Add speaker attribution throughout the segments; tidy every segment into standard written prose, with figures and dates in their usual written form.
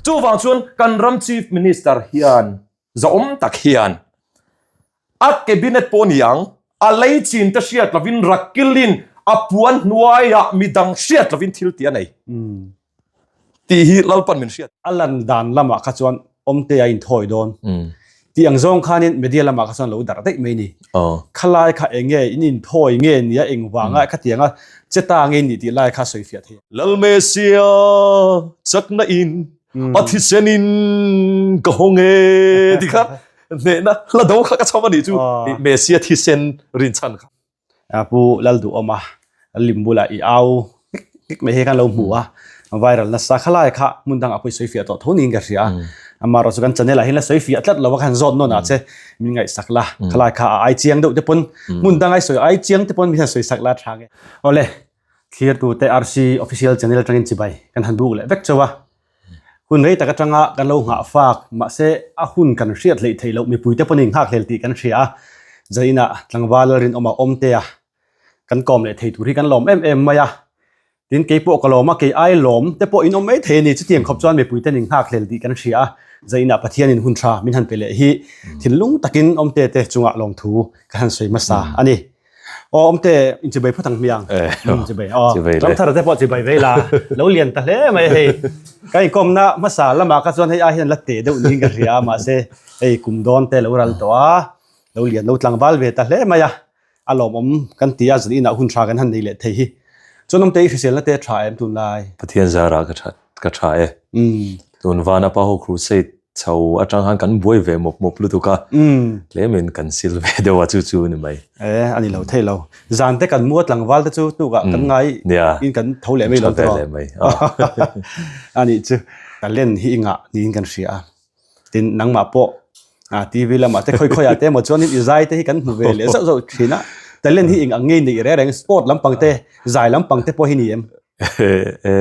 Speaker 1: Chuvang chuan kan ram Chief Minister hian zahawm tak hian a cabinet pawh ni ang, a lei chin te hriat lovin rakilin a puan hnuaiah midang hriat lovin thil tih a nei tih hi Lalpan min hriat.
Speaker 2: A lan dan lamah kha chuan awmte a inthawi dawn tih ang zawng khanin media lamah kha chuan lo darh daih mai ni. Khalai kha eng nge in inthawi nge nia engvanga khatianga che ta nge nih tih lai kha sawi fiah thei.
Speaker 1: Lalmesia chakna in a thisen in ka hawng e ti kha hnehna hla do kha ka chham a nih chu Messia thisen rinchhan kha.
Speaker 2: Pu Lalduhawma lim bulah i au hnik hnik mai hi khan lo hmu a, viral nasa khalai kha hmun dangah pawh i sawi fiah tawh tho niin ka hria a, amaherawhchu kan channel ah hian la sawi fiah tlat lo a khan zawt nawn ah che min ngaihsak la, khalai kha a ai chiang deuh te pawn hmun danga i sawi ai chiang te pawn min han sawi sak la tha nge. Awle, Thlirtute RC Official Channel atangin chibai kan han buk leh vek chauh a. Hun rei tak atanga kan lo nghah fak, mahse a hun kan hriat hleih theih loh mipuite pawhin nghak hlel tih kan hria a. Zainah tlangval rinawma awmtea kan kawm leh thei tur hi kan lawm em em mai a. Tin, kei pawh ka lawm a, kei ai lawm te pawh in awm mai thei a ni. Chutiang khawp chuan mipuite nin nghak hlel tih kan hria a. Zainah Pathianin hun tha min han pe leh hi thinlung takin awmte te chungah lawmthu kan han sawi hmasa a ni. Aw awmte in chibai phawt ang hmiang.
Speaker 1: Eh,
Speaker 2: chibai. Aw, ramthar te pawh chibai vei la. Lo lian ta hle mai hei. Ka inkawmna hmasa lamah kha chuan hei ai hian la teh deuh niin ka hria a, mahse hei kum dawn te lo ral tawh a, lo lian lo tlangval ve ta hle mai a. A lawmawm kan ti a, zan inah hun tha kan han nei leh thei hi. Chuan awmte i hriselna te tha em tunlai?
Speaker 1: Pathian zarah ka tha ka tha e. Tun vana pa ho crusade chho atang khan kan buai ve mawp mawp lutuk a, tlemin kan sil ve deuh a chu chu ni mai.
Speaker 2: E, a ni lo thei lo. Zan te kan mua tlangval te chu tukah kan ngai in kan tho leh mai lo
Speaker 1: tawh. Tho ve leh mai.
Speaker 2: A nih chu. Talent hi i ngah niin kan hria a. Tin, nangmah pawh TV lamah te khawi khawiah te emaw chuanin i zai te hi kan hmu ve leh zauh zauh thin a. Talent hi eng ang ngei neih reng reng sport lampang te, zai lampang te pawh hi ni em?
Speaker 1: E,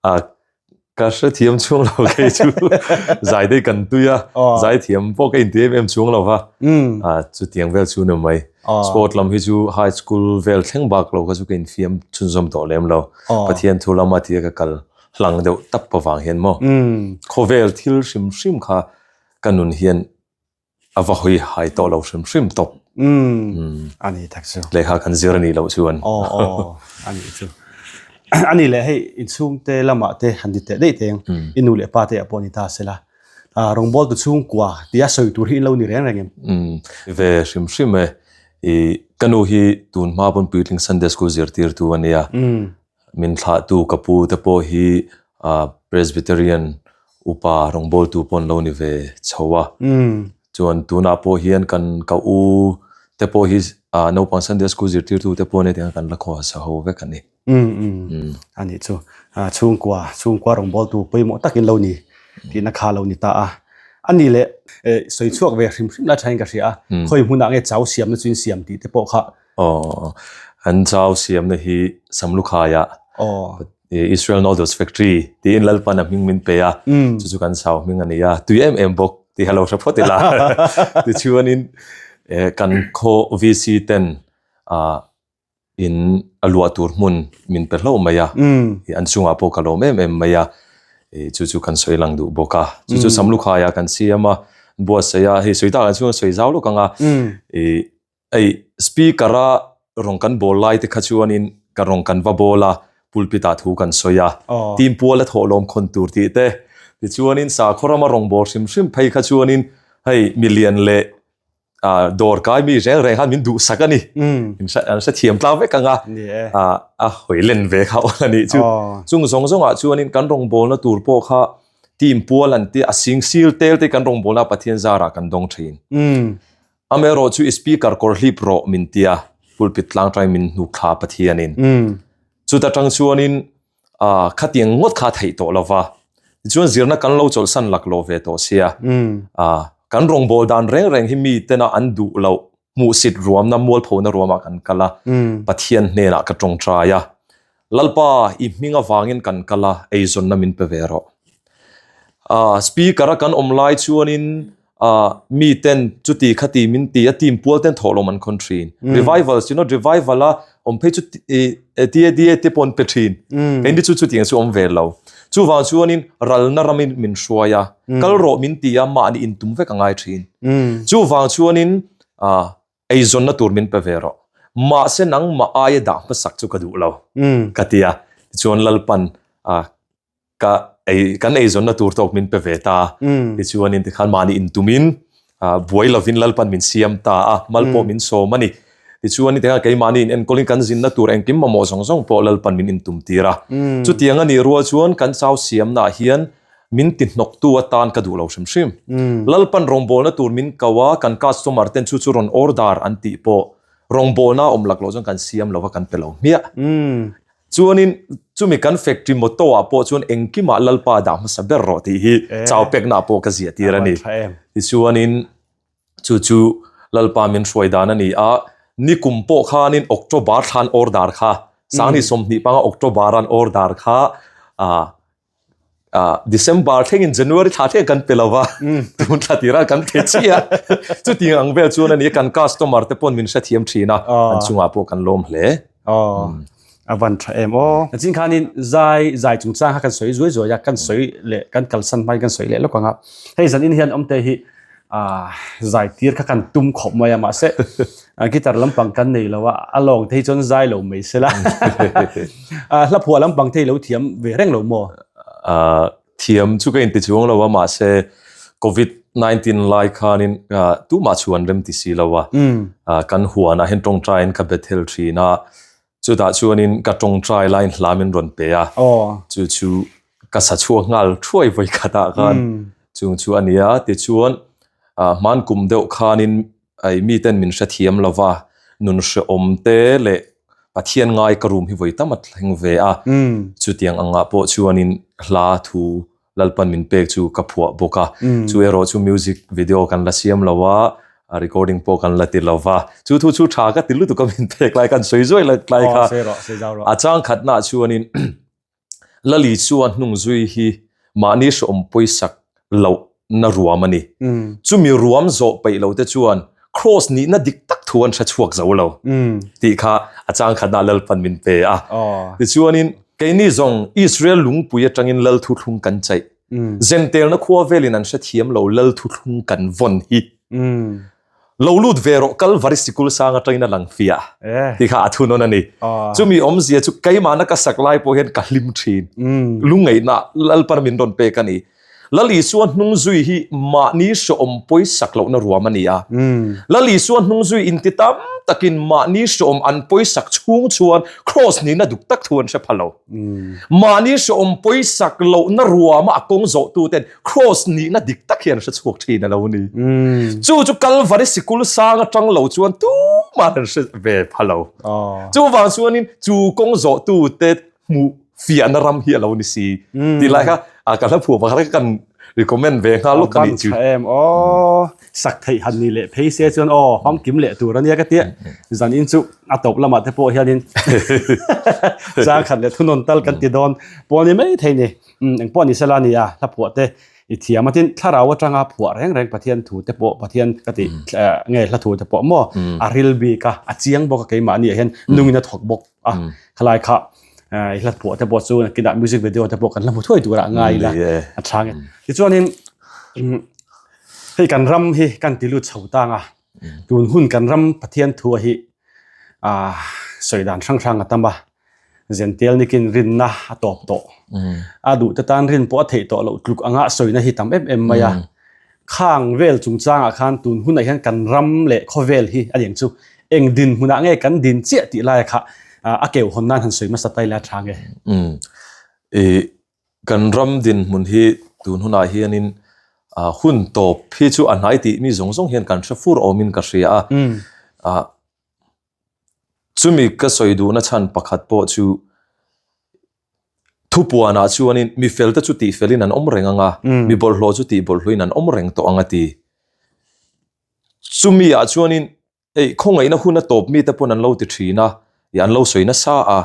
Speaker 1: a ka hrethiam chhung lo kei chu zai dei kan tui a zai thiam pawh ka inti em em chhung lo va a chutiang vel chu ni mai sport lam hi chu high school vel thleng bak lo kha chu ka infiam chhunzawm tawh lem lo Pathian thu lama tia ka kal hlang deuh tap avang hian maw khawvel thil hrim hrim kha ka nun hian A va hawi hai tawh lo hrim hrim tawp.
Speaker 2: Umm a ni tak chu.
Speaker 1: Lehkha kan zir a nih loh chuan.
Speaker 2: Aw aw a nih chu. A nih leh hei inchhungte lamah te han ti teh daih teng i nu leh pa te ah pawh ni ta sela rawngbawltu chhungkua tia sawi tur hi in lo ni reng reng em?
Speaker 1: Umm ve hrim hrim e. I ka nu hi tun hma pawn puitling Sunday school zirtirtu a nia. Min thlahtu ka pu te pawh hi Presbyterian upa rawngbawltu pawh an lo ni ve chho a. Chuan tunah pawh hian kan ka u te pawh hi naupang Sunday school zirtirtu te pawh nia kan la khawhasa ho vek a ni.
Speaker 2: A nih chu. Chhungkua, chhungkua rawngbawltu pawimawh takin lo ni tihna kha lo ni ta a. A nih leh sawi chhuak ve hrim hrim lai thain ka hria a. Khawi hmunah nge chau siamna chu in siam tih te pawh kha
Speaker 1: Aw, an chau siamna hi Samlukhaiah Israel Noodles Factory tiin Lalpan a hming min pe a, chu chu kan chau hming a ni a, tui em em bawk tih a lo hre phawt ila. Tichuanin kan khaw VC ten in a luah tur hmun min pe hlauh mai a, an chungah pawh ka lawm em em mai a, chu chu kan sawi lang duh bawk a. Chu chu Samlukhaiah kan siam a, buatsaih a, hei sawi takah chuan sawi zau lawk ang a, Hei speaker a rawn kan bawl lai te kha chuanin ka rawn kan va bawl a, pulpit ah thu kan sawi a, team pual a thawhlawm khawn tur tih te, tichuanin sakhaw rama rawn bawl hrim hrim phei kha chuanin hei milian leh ah dawr kai mi reng reng khan min duhsak a ni, an hrethiam tlang vek ang a, ah a hawi len ve kha awl a nih chu. Chung zawng zawng ah chuanin kan rawngbawlna tur pawh kha team pual an tia a sing sil tel te kan rawngbawlna Pathian zarah kan dawng thin. Amaherawh chu i speaker kawr hlip rawh min ti a, pulpit tlang tangin min hnuk thla Pathianin. Chuta tang chuanin khatiang ngawt kha a theih tawh lo va, tichuan zirna kan lo chawlhsan laklawh ve tawh sia, kan rawngbâwl dan reng reng hi mi tena an duh loh hmuhsit ruamna mualphona ruamah kan kal a, Pathian hnenah ka tawngtai a, Lalpa i hming avangin kan kal a, eizawnna min pe ve rawh. Speaker a kan awm lai chuanin mi ten chuti khati min ti a, team pual ten thawhlawm an khawn thin. Revival, Synod Revival a awm phei chu TADA te pawh an pe thin. Keini chu chutiang chu awm ve lo. Chuvang chuanin ralna ramin min hruai a, kal rawh min ti a, mahni intum vek a ngai thin. Chuvang chuanin eizawnna tur min pe ve rawh. Mahse nangmah aia dah hmasak chu ka duh lo, ka ti a. Tichuan Lalpan ka ei kan eizawnna tur tawk min pe ve ta. Tichuanin tikhan mahni intumin buai lovin Lalpan min siam ta a, mal pawh min sawm a ni. Tichuanin tikhan keimahni in enkawlin kan zinna tur engkim mamawh zawng zawng pawh Lalpan min intum tir a. Chutiang a nih rual chuan kan chau siamnaah hian min ti hnawktu atan ka duh lo hrim hrim. Lalpan rawngbawlna tur min ko a, kan customer ten chu chu rawn order an tih pawh rawngbawlna awm lak loh chuan kan siam lo va, kan pe lo hmiah. Chuanin chumi kan factory motto ah pawh chuan engkimah Lalpa dah hmasa ber rawh tih hi chau pekna ah pawh ka ziah tir a ni. Tichuanin chu chu Lalpa min hruai dan a ni a, nikum pawh khanin October thlan order kha, Sangni 20 panga October an order kha ah December thlengin January thla thleng kan pe lova tun thla tira kan pe chiah a chutiang ang vel chuan ani kan customer te pawn min hrethiam thin a an chungah pawh kan lawm hle.
Speaker 2: A van tha em aw. Chin khanin zai zai chungchang kha kan sawi zuai zuai a kan sawi leh kan kalsan hmain kan sawi leh lawk ang a hei zanin hian awmte hi zai tir kha kan tum khawp mai a mahse guitar lampang kan nei lo a a lawng te hi chuan zai lo mai sela hla phuah lampang te hi lo thiam ve reng lo maw?
Speaker 1: Thiam chu ka inti chuang lo a mahse covid 19 lai khanin tumah chuan rem ti si lo a kan huanah hian tawngtaiin ka bethel thin a Chutah chuanin ka tawngtai laiin hla min rawn pe a, chu chu ka sa chhuak nghal thuai vawi khatah khan chung chu a ni a. Tichuan hman kum deuh khanin miten min hrethiam lo va, nun hrehawm te leh Pathian ngai ka room hi vawi tam a thleng ve a, chutiang angah pawh chuanin hla thu Lalpan min pek chu ka phuah bawk a, chu erawh chu music video kan la siam lo a, recording pawh kan la ti lo va, chu thu chu tha ka ti lutuk a min pek lai khan sawi zuai lai kha a chang khatnaah chuanin Lali chuan hnung zui hi mahni hrehawm pawisak lohna ruam a ni. Chumi ruam zawh peih lo te chuan Kraws nihna dik tak thu an hre chhuak zo lo tih kha a chang khatnaah Lalpan min pe a. Tichuanin keini zawng Israel lungpui atangin Lal thuthlung kan chaih. Zentelna khua velin an hrethiam lo Lal thuthlung kan vawn hi. Lo lut ve rawh Kalvari sikul sang atangin a lang fiah tih kha a thunawn a ni. Chumi awmzia chu keimahna ka sak lai pawh hian ka hlim thin. Lungngaihna Lalpan min rawn pek a ni. Lal Isua hnung zui hi mahni hrehawm pawisak lohna ruam a ni a. Lal Isua hnung zui inti tam takin mahni hrehawm an pawisak chhung chuan Kraws nihna duk tak thu an hre pha lo. Mahni hrehawm pawisak lohna ruama a kawng zawhtuten Kraws nihna dik tak hi an hre chhuak thin a lo ni. Chu chu Kalvari sikul sang atang lo chuan tumah an hre ve pha lo. Chuvang chuanin chu kawng zawhtute hmuh fiahna ram hi a lo ni si tih lai kha a ka hla phuah pakhat kha kan recommend ve nghal lawk a nih chu.
Speaker 2: Em aw sak theih han ni leh phei se chuan aw famkim leh tur ania ka tia zan in chu a tawp lamah te pawh hianin chang khat leh thunawn tal kan ti dawn pawh ni mai thei ni engpawh ni sela nia hla phuah te i thiam a tin thlarau atanga phuah reng reng Pathian thu te pawh Pathian ka tih nge hla thu te pawh maw a ril bik a a chiang bawk a keimahni ah hian nungin a thawk bawk a khalai kha i hla phuah te pawh chu nakinah music video te pawh kan la hmu thuai turah ngai ila a chhang e tichuanin hei kan ram hi kan ti lut chho tang a tun hun kan ram Pathian thu a hi a sawi dan hrang hrang a tam a zentel nikin rinna a tawp tawh a duh te tan rin pawh a theih tawh loh tluk anga sawina hi tam em em mai a Khang vel chungchangah khan tun hunah hian kan ram leh khawvel hi a liang chu eng dinhmunah nge kan din chiah tih laia kha a keu hawn nan han sawi hmasa ta ila tha nge?
Speaker 1: Umm. I kan ram dinhmun hi tun hunah hianin hun tawp hi chu a hnai tih mi zawng zawng hian kan hre fur awmin ka hria a. Chumi ka sawi duhna chhan pakhat pawh chu Thupuanah chuanin mi felte chu tihfelin an awm reng ang a, mi bawlhhlawh chu tihbawlhhlawhin an awm reng tawh ang a ti. Chumi-ah chuanin ei khawngaihna hun a tawp mite pawn an lo ti thin a, ih an lo sawi nasa a,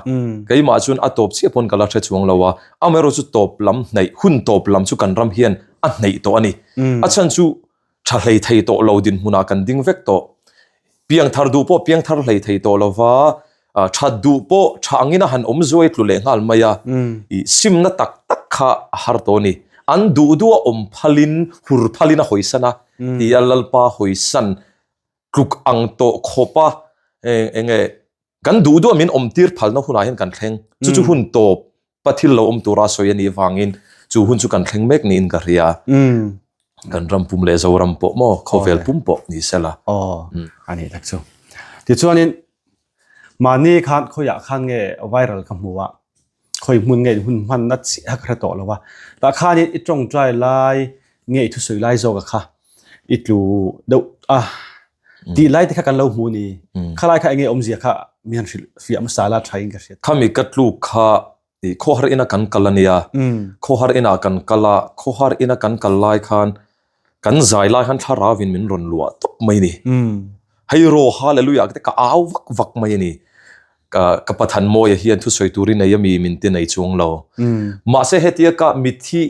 Speaker 1: keimah chuan a tawp chiah pawn ka la hre chuang lo a, amaherawh chu tawp lam hnaih, hun tawp lam chu kan ram hian a hnaih tawh a ni. A chhan chu tha hlei thei tawh lo dinhmunah kan ding vek tawh. Piangthar duh pawh piangthar hlei thei tawh lo va, that duh pawh tha angin a han awm zuai tlu leh nghal mai a, ih simna tak tak kha. kha a har tawh a ni. An duh duh a awm phalin, hur phalin a hawisan a, tia Lalpa hawisan tluk ang tawh khawpa eng nge kan duh duh a min awm tir phalna hunah hian kan thleng. Chu chu hun tawp pa thil lo awm tura sawi a nih vangin chu hun chu kan thleng mek niin ka hria. Kan ram pum leh Zoram pawh maw khawvel pum pawh ni sela.
Speaker 2: Aw a nih tak chu. Tichuanin Mahni khan khawiah khan nge viral ka hmu a, khawi hmun nge hun hmanna chiah ka hre tawh lo a. Tah khanin i tawngtai lai nge i thusawi lai zawk a kha i tlu deuh a tih lai te kha kan lo hmu ni. Khalai kha enge awmzia kha mi han hrilh fiah hmasa la tha in ka hriat.
Speaker 1: Khami ka tluk kha i khawhar ina kan kal a nia, khawhar inah kan kal a, khawhar ina kan kal lai khan kan zai lai khan thlarau in min rawn luah tawp mai a ni. Hei raw hallelujah te ka au vak vak mai a ni. Ka ka Pathan Mawia hian thusawi turin nei ami min ti nei chuang lo. Mahse hetia ka mitthi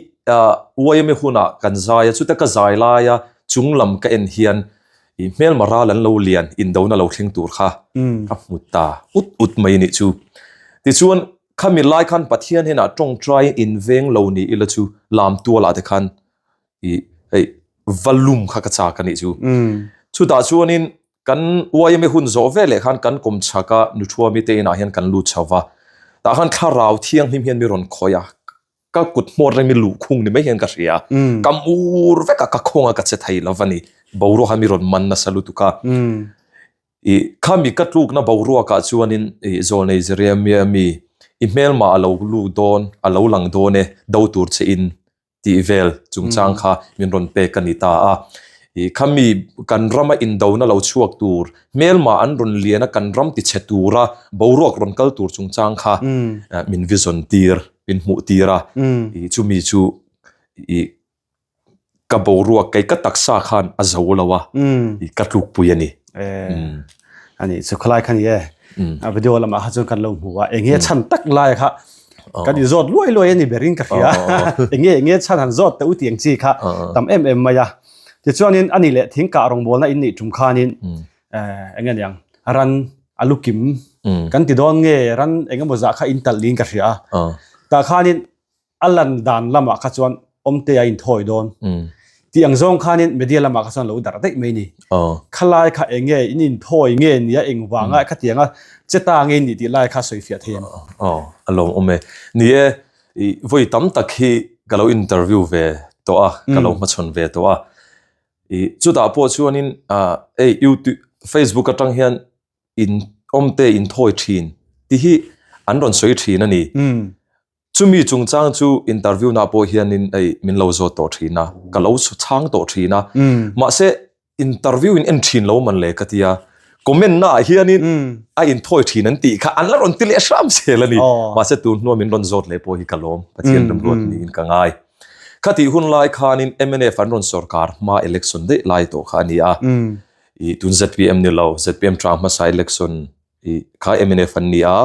Speaker 1: uaimi hunah kan zai a, chuta ka zai laia chunglam ka en hian i hmelma ral an lo lian indona lo thleng tur kha ka hmu ta ut ut mai a nih chu. Tichuan khami lai khan Pathian hnenah tawngtai in veng lo ni ila chu lam tualah te khan i hei va lum kha ka chak a nih chu. Chutah chuanin kan YMA hun zawh ve leh khan kan kawm chhak a Nuthuami te inah hian kan lut chho va. Tah khan thlarau thianghlim hian mi rawn khawih a. Ka kut hmawt reng mi luhkhung ni mai hian ka hria. Ka mur vek a, ka khawnga ka che thei lo va ni. Boruak a mi rawn man nasa lutuk a. I khami ka tlukna boruakah chuanin i Zawlnei Jeremia mi i hmelmah a lo lut dawn, a lo lang dawn e, do tur che in tih vel chungchang kha min rawn pek a ni ta a. I khami kan rama indona lo chhuak tur, hmelmah an rawn lian a kan ram tichhe tura boruak rawn kal tur chungchang kha min vision tir, min hmuh tir a. I chumi chu i ka boruak kei ka taksa khan a zo lo a, i ka tlukpui a ni.
Speaker 2: A nih chu khalai kha ni e. A video lamah kha chuan kan lo hmu a, eng nge chhan tak lai kha kan inzawt luai luai a ni berin ka hria. Eng nge eng nge chhan han zawt teh u tih ang chi kha tam em em mai a. Tichuanin a nih leh thingkah rawngbawlna in nih tum khanin eng nge niang ran a lu kim kan ti dawn nge ran eng emaw zah kha in talh niin ka hria a. Tah khanin a lan dan lamah kha chuan awmte a inthawi dawn tih ang zawng khanin media lamah kha chuan lo darh daih mai ni. Khalai kha eng nge in inthawi nge nia eng vanga khatianga che ta nge ni tih lai kha sawi fiah thei em?
Speaker 1: Aw, a lawmawm e. Ni e, i vawi tam tak hi ka lo interview ve tawh a, ka lo hmachhawn ve tawh a. I chutah pawh chuanin hei youtube, facebook atang hian in awmte inthawi thin tih hi an rawn sawi thin a ni. Chumi chungchang chu interview na pawh hianin hei min lo zawt tawh thin a, ka lo chhang tawh thin a. Mahse interview in en thin lo man le ka tia, comment na ah hianin a inthawi thin an tih kha an la rawn ti leh hram zel a ni. Mahse tun hnua min rawn zawt leh pawh hi ka lawm, Pathian remruat niin ka ngai. Khatih hun lai khanin mnf an rawn sorkar hma election daih lai tawh kha a ni a, i tun zpm ni lo, zpm tang hmasa election i kha mnf an ni a,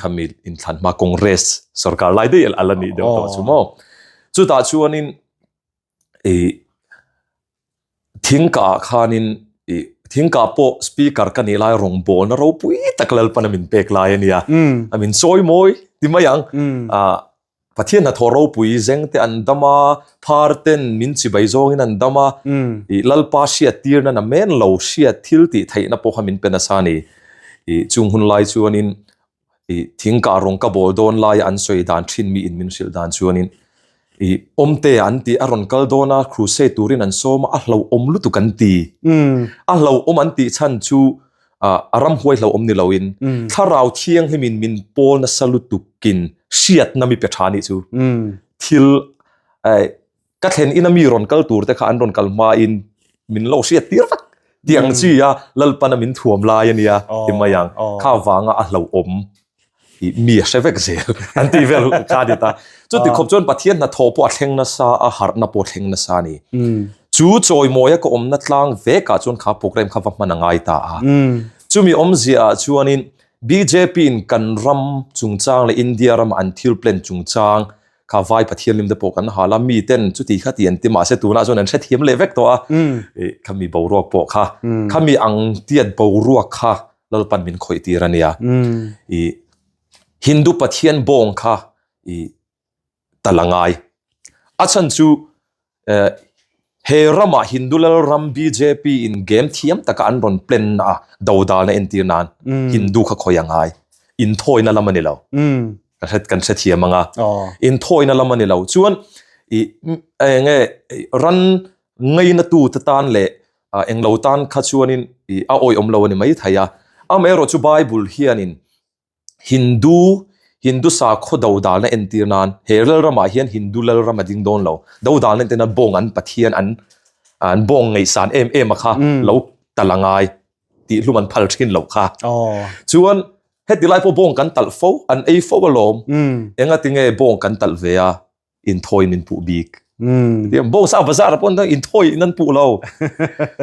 Speaker 1: khami inthlan hma Congress sorkar lai daih a la nih deuh tawh chu maw. Chutah chuanin i thingkah khanin i thingkah pawh speaker ka nih lai rawngbawlna ropui tak Lalpana min pek lai a nia. A min sawi mawi ti mai ang. Pathian hnathawh ropui zeng te an dam a, phar ten min chibai zawngin an dam a, i Lalpa hriat tirna na men lo hriat thil tih theihna pawh kha min pe nasa a ni. I chung hun lai chuanin i thingkah rawng ka bawl dawn laia an sawi dan thin mi in min hrilh dan chuanin i awmte an tih a rawn kal dawn a, crusade turin an sawm a, a hlauhawm lutuk an ti. A hlauhawm an tih chhan chu a ramhuai hlauhawm ni loin thlarau thianghlimin min pawl nasa lutukin hriatna mi pe tha nih chu. Thil ka thlen ina mi rawn kal tur te kha an rawn kal hmain min lo hriat tir vek tih ang chi a Lalpana min thuam lai a nia ti mai ang. Kha vanga a hlauhawm i mi a hre vek zel an tih vel kha a ni ta. Chuti khawp chuan Pathian hnathawh pawh a thleng nasa a, harhna pawh a thleng nasa a ni. Chu chawimawia ka awmna tlang vekah chuan kha program kha va hman a ngai ta a. Chumi awmzia ah chuanin bjp in kan ram chungchang leh India rama an thil plan chungchang kha vai Pathian lim te pawh kan hal a, mi ten chuti kha ti an ti mahse tunah chuan an hrethiam leh vek tawh a. Khami boruak pawh kha, khami ang tiat boruak kha Lalpan min khawih tir a nia. I Hindu Pathian bawng kha i tal a ngai. A chhan chu he ramah Hindu Lalram bjp in game thiam taka an rawn plan na a dodalna entir nan Hindu kha khawi a ngai. Inthawina lam a ni lo. Ka hre kan hrethiam ang a. Inthawina lam a ni lo. Chuan i enge ran ngaina tu te tan leh englo tan kha chuanin i a awihawm lo a ni maithei a. Amaherawhchu Bible hianin Hindu, Hindu sakhaw dodalna entir nan he lalramah hian Hindu lalram a ding dawn lo. Dodalna entir nan bawng an Pathian an an bawng ngaihsan em em a kha lo talh a ngai tih hlum an phal thin loh kha. Chuan heti lai pawh bawng kan talh fo, an ei fo alawm. Engatinge bawng kan talh ve a? inthawi min puh bik. Mm. Bo sa bazar pon dang inthawi in an puh lo.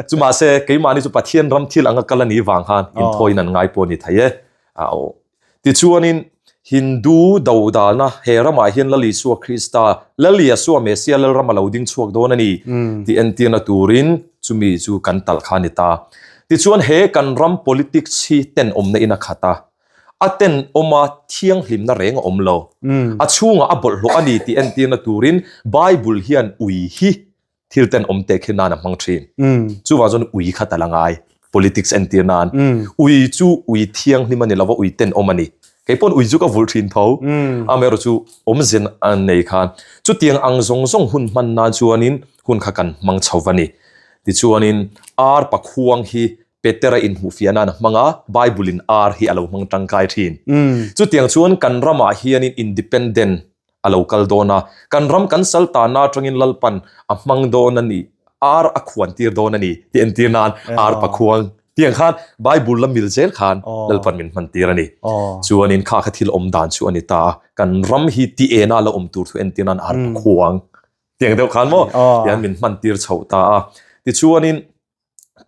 Speaker 1: Chu ma se keimahni chu Pathian ram thil anga kal ani wang khan inthawi in an ngai pawh ni thei e. A o. Tichuanin Hindu dodalna he ramah hian Lal Isua Krista, Lal Yasua Messia Lal ram a lo ding chhuak dawn a ni tih entirna turin chumi chu kan talh kha a ni ta. Tichuan he kan ram politics hi tenawmna in a khat a. A tenawma thianghlimna reng a awm lo. A chhungah a bawlhhlawh a ni tih entirna turin Bible hian ui hi thil tenawm teh khi nan a hmang thin. Chuvang chuan ui kha tal a ngai, politics entir nan. Ui chu ui thianghlim a ni lova, ui tenawm a ni. Kei pawn ui chu ka vulh thin tho. Amaherawhchu chu awmze an nei khan chutiang ang zawng zawng hun hman nan chuanin hun kha kan hmang chho va ni. Tichuanin ar pakhuang hi Petera inhmuhfiah nan a hmang a, Bible-in ar hi a lo hmang tangkai thin. Chutiang chuan kan ramah hianin independent a lo kal dawn a, kan ram kan sal tanna atangin Lalpan a hmang dawn a ni, ar a khuan tir dawn a ni tih entir nan ar pakhuang tiang khan Bible la mil zel khan Lalpan min hman tir a ni. Chuanin kha kha thil awm dan chu a ni ta a, kan ram hi ti ena la awm tur thu entir nan ar pakhuang tiang deuh khan maw tian min hman tir chhoh ta a. Tichuanin